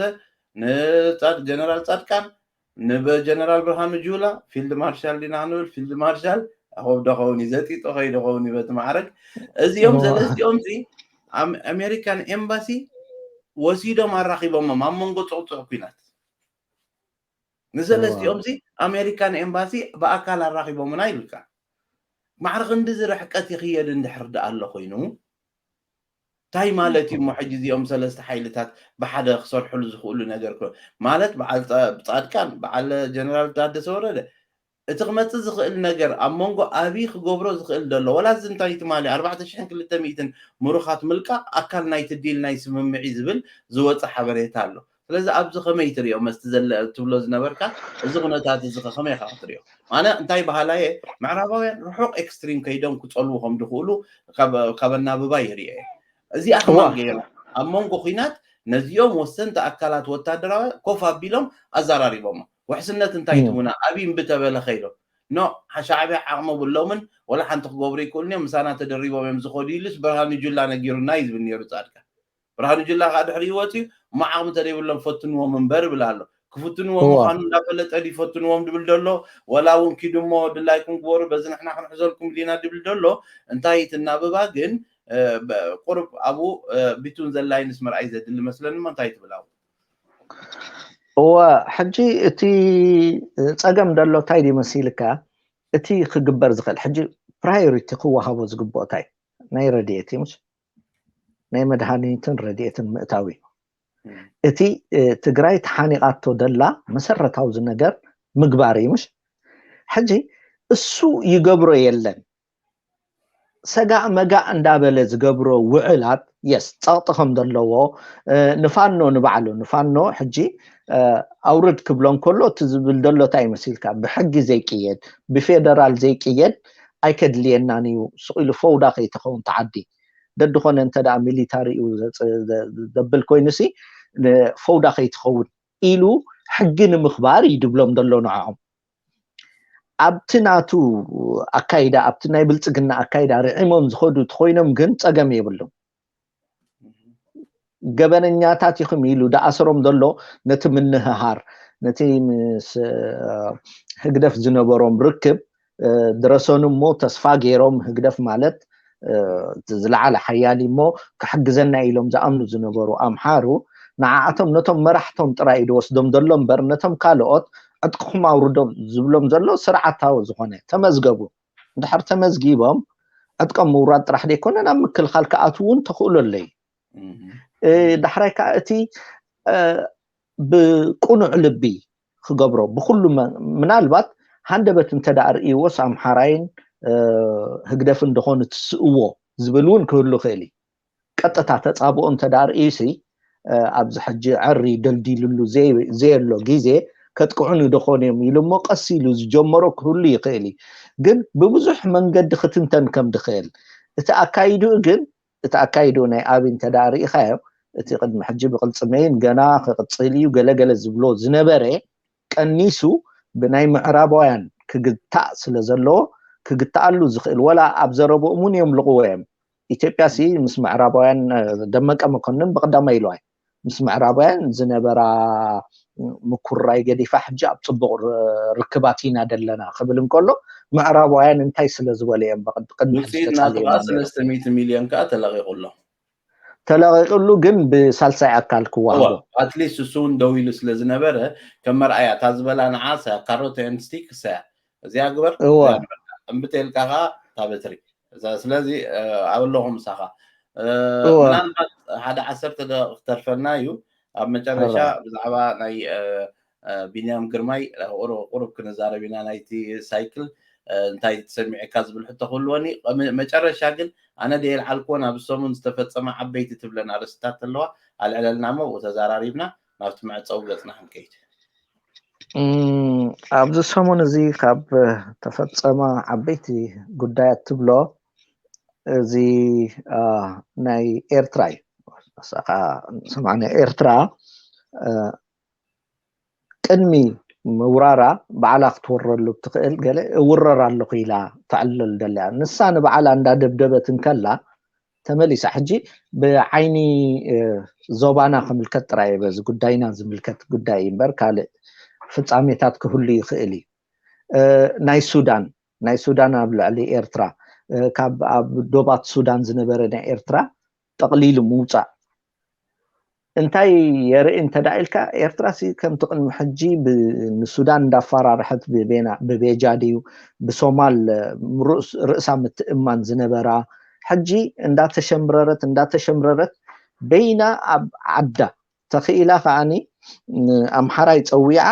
ንጀነራል ፃድቃን፣ ንጀነራል ብርሃኑ ጁላ፣ ፊልድ ማርሻል ዲና ክንብል ፊልድ ማርሻል ኣኾብ ዶ ኸውን እዩ ዘጢጦ ከይዶ ኸውን እዩ በቲ ማዕረግ። እዚኦም ሰለስቲኦም ሲ ኣሜሪካን ኤምባሲ ወሲዶም ኣራኺቦሞም ኣብ መንጎ ፅቕፅቕ ኩናት። ንሰለስቲኦም ሲ ኣሜሪካን ኤምባሲ ብኣካል ኣራኺቦምና ይብልካ። ማዕረ ክንዲ ዝርሕቀት ይኽየድ እንድሕር ደኣ ኣሎ ኮይኑ እንታይ ማለት እዩ እሞ ሕጂ እዚኦም ሰለስተ ሓይልታት ብሓደ ክሰርሕሉ ዝኽእሉ ነገር ማለት በዓል ብፃድቃን በዓል ጀነራል ታደሰ ወረደ እቲ ክመፅእ ዝኽእል ነገር ኣብ መንጎ ኣብይ ክገብሮ ዝኽእል ዘሎ ወላ እዚ እንታይ ትማሊ ኣርባዕተ ሽሕን ክልተ ሚእትን ምሩኻት ምልቃቕ ኣካል ናይቲ ዲል ናይ ስምምዒ ዝብል ዝወፀ ሓበሬታ ኣሎ። ስለዚ ኣብዚ ከመይ ትሪኦ መስቲ ዘለ ትብሎ ዝነበርካ እዚ ኩነታት እዚ ከመይ ኢኻ ክትሪኦ? ኣነ እንታይ በሃላየ ምዕራባውያን ርሑቕ ኤክስትሪም ከይዶም ክፀልዉ ከም ዝኽእሉ ካብ ኣናብባ ይሪኦ እየ። እዚኣ ከማን ገይሮም ኣብ መንጎ ኩናት ነዚኦም ወሰንቲ ኣካላት ወታደራዊ ኮፍ ኣቢሎም ኣዘራሪቦሞ። ውሕስነት እንታይ ትቡና ኣብይ እምቢ ተበለ ከይዶም ኖ ሻዕብያ ዓቕሚ ብሎምን ወላ ሓንቲ ክገብሩ ይክእሉን እዮም ምሳና ተደሪቦም እዮም ዝኸዱ ኢሉስ ብርሃኑ ጁላ ነጊሩና እዩ ዝብል ነይሩ ፃድቃን። ብርሃኑ ጁላ ከዓ ድሕሪ ይወፅዩ እሞ ዓቕሚ ተደይብሎም ፈትንዎም እምበር ይብል ኣሎ። ክፍትንዎም ምዃኑ እንዳፈለጠ ድዩ ፈትንዎም ድብል ደሎ ወላ እውን ኪዱ እሞ ድላይኩም ግበሩ በዚ ንሕና ክንሕዘልኩም ዲና ድብል ደሎ እንታይ ትናብባ ግን ቁርብ ኣብኡ ቢቱን ዘላይንስ ምርኣይ ዘድሊ መስለኒ እሞ እንታይ ትብል ኣብኡ? እወ ሕጂ እቲ ፀገም ደሎ እንታይ ድዩ መሲልካ እቲ ክግበር ዝኽእል ሕጂ ፕራዮሪቲ ክወሃቦ ዝግብኦ እንታይ ናይ ረድኤት እዩ ናይ መድሃኒትን ረድኤትን ምእታው እዩ። እቲ ትግራይ ተሓኒቓቶ ደላ መሰረታዊ ነገር ምግባር እዩ ምሽ ሕጂ እሱ ይገብሮ የለን ሰጋእ መጋእ እንዳበለ ዝገብሮ ውዕላት የስ ፀቕጢ ከም ዘለዎ ንፋኖ ንባዕሉ ንፋኖ ሕጂ ኣውርድ ክብሎ እንከሎ እቲ ዝብል ዘሎ እንታይ ይመስልካ ብሕጊ ዘይቅየድ ብፌደራል ዘይቅየድ ኣይከድልየናን እዩ ስቕ ኢሉ ፈውዳ ከይትኸውን ተዓዲ ደድኾነ እንተ ሚሊታሪ እዩ ዘብል ኮይኑሲ ፈውዳ ከይትኸውን ኢሉ ሕጊ ንምኽባር እዩ ድብሎም ዘሎ ንዕኦም ኣብቲ ናቱ ኣካይዳ ኣብቲ ናይ ብልፅግና ኣካይዳ ርዒሞም ዝኸዱ ተኮይኖም ግን ፀገም የብሎም ገበነኛታት ኢኹም ኢሉ ደኣሰሮም ዘሎ ነቲ ምንህሃር ነቲ ምስ ህግደፍ ዝነበሮም ርክብ ድረሰኑ እሞ ተስፋ ገይሮም ህግደፍ ማለት ዝለዓለ ሓያሊ እሞ ክሕግዘና ኢሎም ዝኣምኑ ዝነበሩ ኣምሓሩ ንዓኣቶም ነቶም መራሕቶም ጥራይ ድወስዶም ዘሎ እምበር ነቶም ካልኦት ዕጥቅኹም ኣውርዶም ዝብሎም ዘሎ ስርዓታዊ ዝኾነ ተመዝገቡ እንድሕር ተመዝጊቦም ዕጥቀም ምውራድ ጥራሕ ዘይኮነ ናብ ምክልኻል ክኣትዉ እውን ተኽእሎ ኣለዩ። ዳሕራይ ከዓ እቲ ብቁኑዕ ልቢ ክገብሮ ብኩሉ ምናልባት ሃንደበት እንተ ደኣ ርእይዎስ ኣምሓራይን ህግደፍን ደኾኑ ትስእዎ ዝብል እውን ክህሉ ይኽእል እዩ። ቀጥታ ተፃብኦ እንተ ደኣ ርእዩሲ ኣብዚ ሕጂ ዕሪ ደልዲልሉ ዘየሎ ግዜ ከጥቅዑኒ ደኾኑ እዮም ኢሉ እሞ ቀስ ኢሉ ዝጀመሮ ክህሉ ይኽእል እዩ። ግን ብብዙሕ መንገዲ ክትንተን ከም ድኽእል እቲ ኣካይድኡ ግን እቲ ኣካይድኡ ናይ ኣብይ እንተ ደኣ ርኢኻዮ እቲ ቅድሚ ሕጂ ብቕልፅመይን ገና ክቕፅል እዩ ገለገለ ዝብሎ ዝነበረ ቀኒሱ ብናይ ምዕራባውያን ክግታእ ስለ ዘለዎ ክግተኣሉ ዝኽእል ወላ ኣብ ዘረብኦም እውን የምልቕዎ እዮም። ኢትዮጵያ ሲ ምስ ምዕራባውያን ደመቀ መኮንን ብቐዳማይ ኢልዋ ምስ ምዕራባውያን ዝነበራ ምኩርራይ ገዲፋ ሕጂ ኣብ ፅቡቕ ርክባት ኢና ደለና ክብል እንከሎ ምዕራባውያን እንታይ ስለ ዝበሉ እዮም ብቅድሚ ሕጂ ውፅኢት ናቱ ከዓ ተፃሊዮም ኣለዉ? ሰለስተ ሚእቲ ሚልዮን ከዓ ተለቂቑ ኣሎ። ተለቂቑሉ ግን ብሳልሳይ ኣካል ክወሃቦ እዋ ኣትሊስት እሱ እውን ደው ኢሉ ስለ ዝነበረ ከም መርኣያ እታ ዝበላ ንዓ ሰያ ካሮት ኤንድ ስቲክ ሰያ እዚኣ ግበር እዋ እዚኣ ግበር እምቢ ተልካ ከዓ እታ በትሪ እዛ ስለዚ ኣብ ኣለኹ ምሳኻ እዋ ምናልባት ሓደ ዓሰርተ ደቂቕ ክተርፈና እዩ ኣብ መጨረሻ ሕራ ብዛዕባ ናይ ቢንያም ግርማይ ቁሩብ ክንዛረብ ኢና ናይቲ ሳይክል እንታይ ተሰሚዕካ ዝብል ሕቶ ክህልወኒ መጨረሻ ግን ኣነ ደየልዓልክዎ ናብ ሰሙን ዝተፈፀመ ዓበይቲ ትብለን ኣርእስትታት ኣለዋ ኣልዕለልና እሞ ብኡ ተዛራሪብና ናብቲ መዕፀዊ ገፅና ክንከይድ ኣብዚ ሰሙን እዚ ካብ ተፈፀመ ዓበይቲ ጉዳያት ትብሎ እዚ ናይ ኤርትራ እዩ ሰማዕና ኤርትራ ቅድሚ ምውራራ ባዕላ ክትወረሉ እትኽእል ገለ እውረር ኣለኹ ኢላ ተዕልል ደላ ንሳ ንባዕላ እንዳደብደበት እንከላ ተመሊሳ ሕጂ ብዓይኒ ዞባና ክምልከት ጥራይ በዚ ጉዳይና ዝምልከት ጉዳይ እምበር ካልእ ፍጻሜታት ክህሉ ይኽእል እዩ ናይ ሱዳን ናይ ሱዳን ኣብ ልዕሊ ኤርትራ፣ ካብ ኣብ ዶባት ሱዳን ዝነበረ ናይ ኤርትራ ጠቕሊሉ ምውፃእ እንታይ የርኢ እንተዳ ኢልካ፣ ኤርትራ ሲ ከምቲ ቅድሚ ሕጂ ንሱዳን እንዳፈራርሐት ብቤና ብቤጃ ድዩ ብሶማል ርእሳ ምትእማን ዝነበራ፣ ሕጂ እንዳተሸምረረት እንዳተሸምረረት በይና ኣብ ዓዳ ተኽኢላ ከዓኒ ኣምሓራይ ፀዊዓ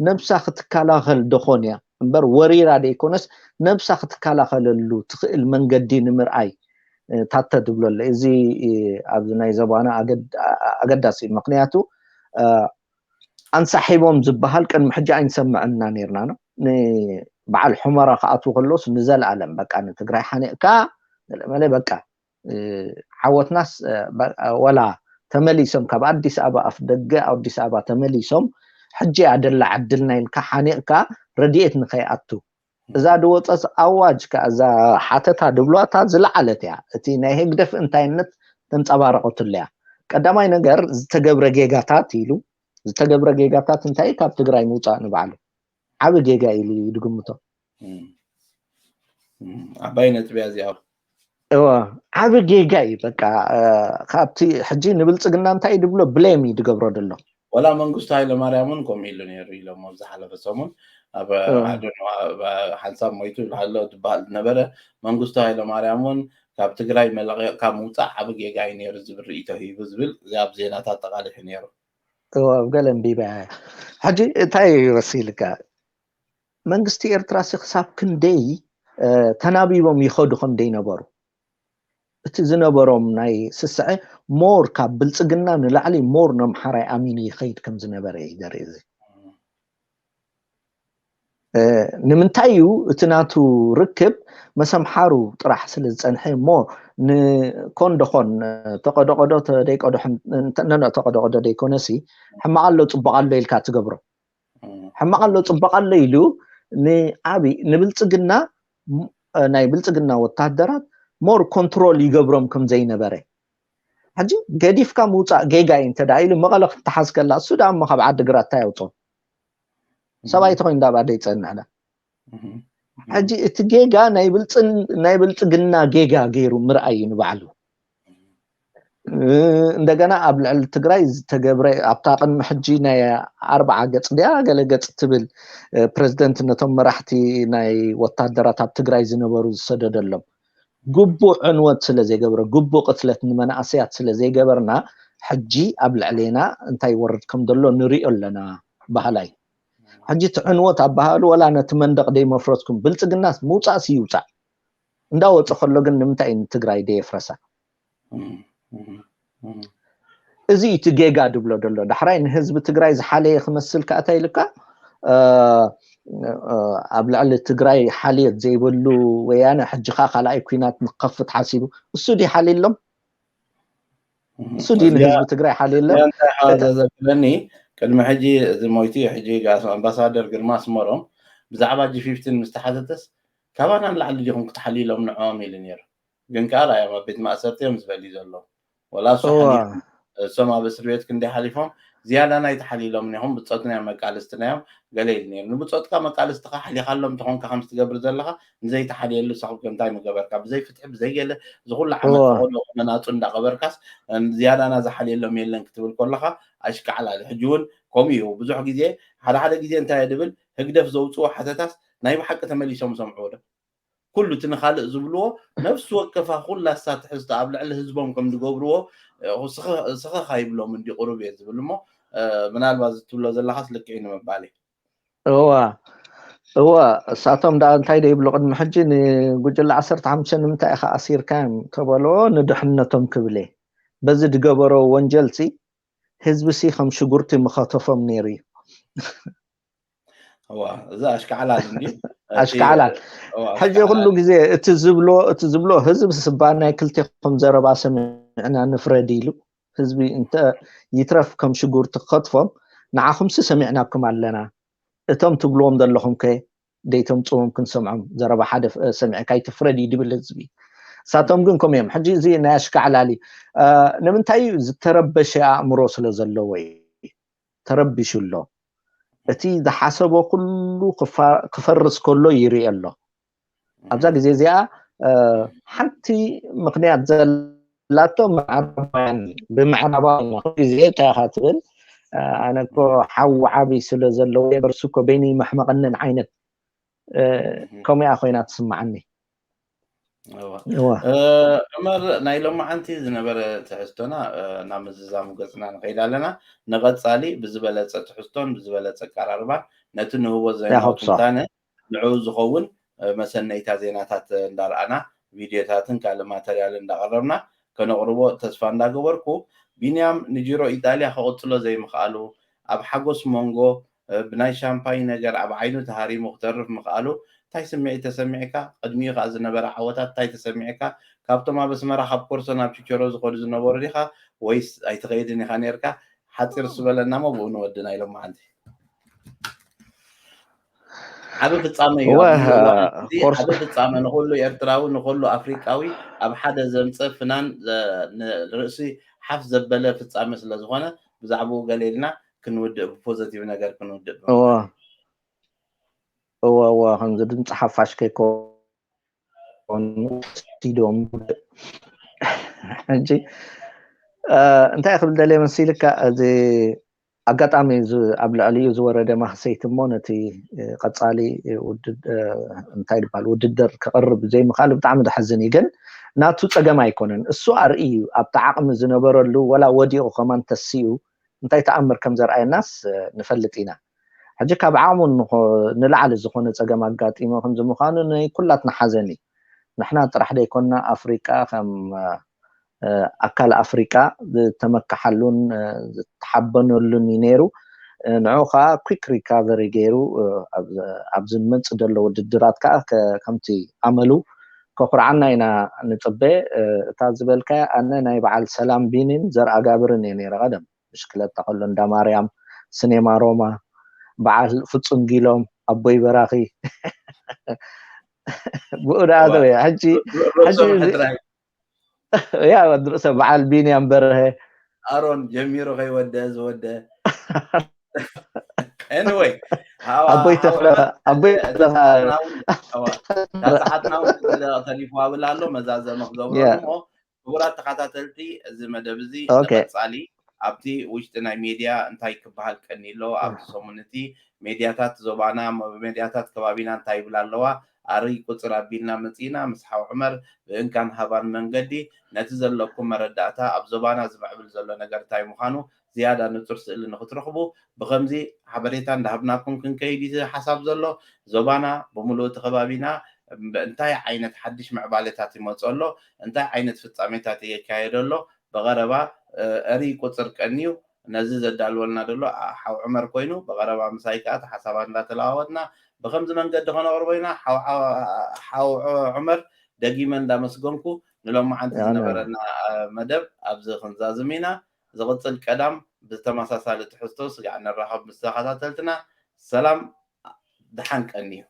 ነብሳ ክትከላኸል ደኾን እያ እምበር ወሪራ ደይኮነስ ነብሳ ክትከላኸለሉ ትኽእል መንገዲ ንምርኣይ ታተ ድብሎ ኣለ። እዚ ኣብዚ ናይ ዘባና ኣገዳሲ እዩ። ምክንያቱ ኣንሳሒቦም ዝበሃል ቅድሚ ሕጂ ኣይንሰምዕና ነርና ነው። ንበዓል ሑመራ ክኣትዉ ከለውስ ንዘለኣለም በቃ ንትግራይ ሓኒቕካ ገለመለ በቃ ዓወትናስ ወላ ተመሊሶም ካብ ኣዲስ ኣበባ ኣፍ ደገ ኣዲስ ኣበባ ተመሊሶም ሕጂ ኣደላ ዕድልና ኢልካ ሓኒቕካ ረድኤት ንኸይኣቱ እዛ ድወፀት ኣዋጅ ከ እዛ ሓተታ ድብሏታ ዝለዓለት እያ። እቲ ናይ ህግደፍ እንታይነት ተንፀባረቐትሉ እያ። ቀዳማይ ነገር ዝተገብረ ጌጋታት ኢሉ ዝተገብረ ጌጋታት እንታይ ካብ ትግራይ ምውፃእ ንባዕሉ ዓቢ ጌጋ ኢሉ እዩ ድግምቶ። ዓባይ ነጥብያ እዚኣ እዋ ዓቢ ጌጋ እዩ። በቃ ካብቲ ሕጂ ንብልፅግና እንታይ ድብሎ ብሌም እዩ ድገብሮ ደሎ። ወላ መንግስቱ ሃይለማርያም እውን ከምኡ ኢሉ ነይሩ ኢሎሞ ዝሓለፈ ሰሙን ኣብ ሓደ ሓንሳብ ሞይቱ ይብልሃሎ ዝበሃል ዝነበረ መንግስቱ ሃይለማርያም እውን ካብ ትግራይ መለቂቕካ ምውፃእ ዓቢ ጌጋ እዩ ነይሩ ዝብል ርእይቶ ሂቡ ዝብል ኣብ ዜናታት ተቃሊሑ ነይሩ። እዋ ኣብ ገለ ኣንቢበ ሕጂ እንታይ ይመስልካ? መንግስቲ ኤርትራ ሲ ክሳብ ክንደይ ተናቢቦም ይኸዱ ከም ደይነበሩ እቲ ዝነበሮም ናይ ስስዐ ሞር ካብ ብልፅግና ንላዕሊ ሞር ነምሓራይ ኣሚኑ ይኸይድ ከም ዝነበረ እዩ ዘርኢ እዚ። ንምንታይ እዩ እቲ ናቱ ርክብ መሰምሓሩ ጥራሕ ስለ ዝፀንሐ እሞ ንኮን ደኾን ተቐደቐዶ ተደይቀዶ ተቐደቐዶ ደይኮነሲ ሕማቕ ኣሎ ፅቡቕ ኣሎ ኢልካ ትገብሮ ሕማቕ ኣሎ ፅቡቕ ኣሎ ኢሉ ንዓብይ ንብልፅግና ናይ ብልፅግና ወታደራት ሞር ኮንትሮል ይገብሮም ከም ዘይነበረ ሕጂ ገዲፍካ ምውፃእ ጌጋ እዩ እንተ ኢሉ መቐለ ክትሓዝ ከላ እሱ ዳ እሞ ካብ ዓዲ ግራት እንታይ ኣውፅኦ ሰብኣይ ተኮይኑ ዳ ባደ ይፀንዕና ሕጂ እቲ ጌጋ ናይ ብልፅግና ጌጋ ገይሩ ምርኣይ እዩ ንባዕሉ እንደገና ኣብ ልዕሊ ትግራይ ዝተገብረ ኣብታ ቅድሚ ሕጂ ናይ ኣርባዓ ገፅ ድያ ገለ ገፅ ትብል ፕረዚደንት ነቶም መራሕቲ ናይ ወታደራት ኣብ ትግራይ ዝነበሩ ዝሰደደሎም ግቡእ ዕንወት ስለ ዘይገብረ ግቡእ ቅትለት ንመናእሰያት ስለ ዘይገበርና ሕጂ ኣብ ልዕሌና እንታይ ይወርድ ከም ዘሎ ንሪኦ ኣለና ባህላይ ሕጂ እቲ ዕንወት ኣባሃሉ ወላ ነቲ መንደቕ ደይመፍረስኩም ብልፅግናስ ምውፃእስ ይውፃእ እንዳወፀ ከሎ ግን ንምንታይ እዩ ንትግራይ ደየፍረሳ እዚ እቲ ጌጋ ድብሎ ደሎ ዳሕራይ ንህዝቢ ትግራይ ዝሓለየ ክመስል ከኣታ ኢልካ ኣብ ልዕሊ ትግራይ ሓልዮት ዘይብሉ ወያነ ሕጂ ከዓ ካልኣይ ኩናት ንክኸፍት ሓሲቡ እሱ ድዩ ሓልየሎም እሱ ድዩ ንህዝቢ ትግራይ ሓልየሎም ዘብለኒ ቅድሚ ሕጂ እዚ ሞይቲ ሕጂ ኣምባሳደር ግርማ ኣስመሮም ብዛዕባ ጂ ፊፍቲን ምስ ተሓተተስ ካባና ንላዕሊ ዲኹም ክትሓልይሎም ንዕኦም ኢሉ ነይሩ ግን ከዓ ራእዮም ኣብ ቤት ማእሰርቲ እዮም ዝበሊ ዘለዉ ወላ እሱ ሓሊፉ እሶም ኣብ እስር ቤት ክንደይ ሓሊፎም ዝያዳ ናይ ተሓሊሎም እኒኹም ብፆትና እዮም መቃልስትና እዮም ገለ ኢሉ ነይሩ ንብፆትካ መቃልስትካ ሓሊኻሎም ተኾንካ ከም ትገብር ዘለካ ንዘይተሓልየሉ ሰኽብ ከምታይ ምገበርካ ብዘይ ፍትሒ ብዘይ ገለ ዝኩሉ ዓመት ተቆሎ መናፁ እንዳቀበርካስ ዝያዳና ዝሓልየሎም የለን ክትብል ከለካ ኣሽካዕላል ሕጂ እውን ከምኡ እዩ ብዙሕ ግዜ ሓደ ሓደ ግዜ እንታይ ድብል ህግደፍ ዘውፅዎ ሓተታስ ናይ ብሓቂ ተመሊሶም ሰምዕዎ ዶ ኩሉ እቲ ንካልእ ዝብልዎ ነብሲ ወከፋ ኩላ እሳ ትሕዝቶ ኣብ ልዕሊ ህዝቦም ከም ዝገብርዎ ስኸኻ ይብሎም እንዲ ቁሩብ እየ ዝብል እሞ ምናልባት ዝትብሎ ዘለካስ ልክዕ እዩ ንምባል እዩ እዋ እዋ እሳቶም ዳ እንታይ ዶ ይብሉ ቅድሚ ሕጂ ንጉጅለ ዓሰርተ ሓሙሽተ ንምንታይ ኢኻ ኣሲርካዮም ተበልዎ ንድሕነቶም ክብል እየ በዚ ዝገበሮ ወንጀልሲ ህዝቢ ሲ ከም ሽጉርቲ ምኸተፎም ነይሩ እዩ እዋ እዚ ኣሽካዕላል እንዲ ኣሽካዕላል ሕጂ ኩሉ ግዜ እቲ ዝብሎ እቲ ዝብሎ ህዝቢ ስባ ናይ ክልቴኹም ዘረባ ሰሚዕና ንፍረድ ኢሉ ህዝቢ እንተ ይትረፍ ከም ሽጉርቲ ክኸትፎም ንዓኹምሲ ሰሚዕናኩም ኣለና እቶም ትብልዎም ዘለኹም ከ ደይተምፅዎም ክንሰምዖም ዘረባ ሓደ ሰሚዕካ ይትፍረድ እዩ ድብል ህዝቢ እሳቶም ግን ከም እዮም ሕጂ እዚ ናይ ኣሽካዕላል እዩ ንምንታይ ዝተረበሸ ኣእምሮ ስለ ዘለዎ እዩ ተረቢሹ ኣሎ እቲ ዝሓሰቦ ኩሉ ክፈርስ ከሎ ይርኢ ኣሎ ኣብዛ ግዜ እዚኣ ሓንቲ ምክንያት ዘላቶ ምዕራባውያን፣ ብምዕራባውያን ግዜ እንታይ ኢኻ ትብል? ኣነ እኮ ሓዊ ዓቢ ስለ ዘለዎ የበርሱ እኮ በይኒ መሕመቐንን ዓይነት ከምኡ እያ ኮይና ትስምዓኒ። ዑመር፣ ናይ ሎማዓንቲ ዝነበረ ትሕዝቶና ናብ ምዝዛሙ ገፅና ንኸይድ ኣለና። ንቐፃሊ ብዝበለፀ ትሕዝቶን ብዝበለፀ ኣቀራርባን ነቲ ንህቦ ዘለናዊ ትንታነ ንዕኡ ዝኸውን መሰነይታ ዜናታት እንዳረኣና፣ ቪድዮታትን ካልእ ማተርያል እንዳቐረብና ከነቕርቦ ተስፋ እንዳገበርኩ፣ ቢንያም ንጂሮ ኢጣልያ ከቕፅሎ ዘይምኽኣሉ፣ ኣብ ሓጎስ መንጎ ብናይ ሻምፓኝ ነገር ኣብ ዓይኑ ተሃሪሙ ክተርፍ ምኽኣሉ እንታይ ስምዒት ተሰሚዕካ? ቅድሚኡ ከኣ ዝነበረ ዓወታት እንታይ ተሰሚዕካ? ካብቶም ኣብ ኣስመራ ካብ ኮርሶ ናብ ችቸሮ ዝኸዱ ዝነበሩ ዲኻ ወይስ ኣይትኸይድን ኢኻ ነርካ? ሓፂር ዝበለና እሞ ብኡ ንወዲ ናይ ሎማዓንቲ። ዓቢ ፍጻመ እዩ። ዓቢ ፍጻመ ንኹሉ ኤርትራዊ፣ ንኹሉ ኣፍሪቃዊ ኣብ ሓደ ዘምጸ ፍናን ርእሲ ሓፍ ዘበለ ፍጻመ ስለ ዝኾነ ብዛዕባኡ ገለ ኢልና ክንውድእ ብፖዘቲቭ ነገር ክንውድእ እወ እወ ከምዚ ድምፂ ሓፋሽ ከይኮኑ ስቲዶም ሕጂ እንታይ ክብል ደልየ መሲልካ እዚ ኣጋጣሚ ኣብ ልዕሊኡ ዝወረደ ማህሰይቲ እሞ ነቲ ቀፃሊ እንታይ ይበሃል ውድድር ክቕርብ ዘይምኽኣሉ ብጣዕሚ ዘሕዝን እዩ። ግን ናቱ ፀገም ኣይኮነን። እሱ ኣርእዩ ኣብቲ ዓቕሚ ዝነበረሉ ወላ ወዲቑ ከማን ተሲኡ እንታይ ተኣምር ከም ዘርኣየናስ ንፈልጥ ኢና። ሕጂ ካብ ዓቕሙ ንላዕሊ ዝኾነ ፀገም ኣጋጢሞ ከምዚ ምዃኑ ናይ ኩላትና ሓዘን እዩ። ንሕና ጥራሕ ደይኮንና ኣፍሪቃ ከም ኣካል ኣፍሪቃ ዝተመካሓሉን ዝተሓበነሉን እዩ ነይሩ። ንዑ ከዓ quick recovery ገይሩ ኣብዚ ዝመፅእ ዘሎ ውድድራት ከዓ ከምቲ ኣመሉ ከኩርዓና ኢና ንፅበ። እታ ዝበልካያ ኣነ ናይ በዓል ሰላም ቢኒን ዘርኣጋብርን እየ ነይረ ቀደም ብሽክለታ ከሎ እንዳ ማርያም፣ ስኔማ ሮማ፣ በዓል ፍፁም ጊሎም፣ ኣቦይ በራኺ ብኡ ደኣ ሕጂ ሕጂ ያ ወዲ ርእሰ በዓል ቢንያም በርሀ ኣሮን ጀሚሩ ከይወደ ዝወደ anyway ኣቦይ ተፍለ ኣቦይ ተፍለ ሰዓትና ተሪፉ ኣብላ ኣሎ መዛዘመ ክገብሮ እሞ ክቡራት ተኸታተልቲ እዚ መደብ እዚ ቀፃሊ ኣብቲ ውሽጢ ናይ ሜድያ እንታይ ክበሃል ቀኒ ኣሎ ኣብቲ ሰሙን እቲ ሜድያታት ዞባና ሜድያታት ከባቢና እንታይ ይብላ ኣለዋ ኣርይ ቁፅር ኣቢልና መፂና ምስ ሓው ዑመር ብእንካን ሃባን መንገዲ ነቲ ዘለኩም መረዳእታ ኣብ ዞባና ዝምዕብል ዘሎ ነገር እንታይ ምዃኑ ዝያዳ ንፁር ስእሊ ንክትረኽቡ ብከምዚ ሓበሬታ እንዳሃብናኩም ክንከይድ እዩ ሓሳብ ዘሎ ዞባና ብምሉእ እቲ ከባቢና እንታይ ዓይነት ሓድሽ ምዕባለታት ይመፁ ኣሎ እንታይ ዓይነት ፍፃሜታት ይካየድ ኣሎ ብቐረባ እሪ ቁፅር ቀንዩ ነዚ ዘዳልወልና ዘሎ ሓው ዑመር ኮይኑ ብቐረባ ምሳይ ከዓ እቲ ሓሳባት እንዳተለዋወጥና ብከምዚ መንገዲ ከነቕርቦ ኢና ሓው ዑመር ደጊመ እንዳመስገንኩ ንሎማዓንቲ ዝነበረና መደብ ኣብዚ ክንዛዝም ኢና ዝቕፅል ቀዳም ብተመሳሳሊ ትሕዝቶ ስጋዕ ንራኸብ ምስ ተኸታተልትና ሰላም ደሓን ቀንዩ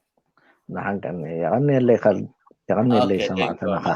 ደሓን ቀኒ የቐንየለይ ኻል የቐንየለይ ሰማዕትናኻ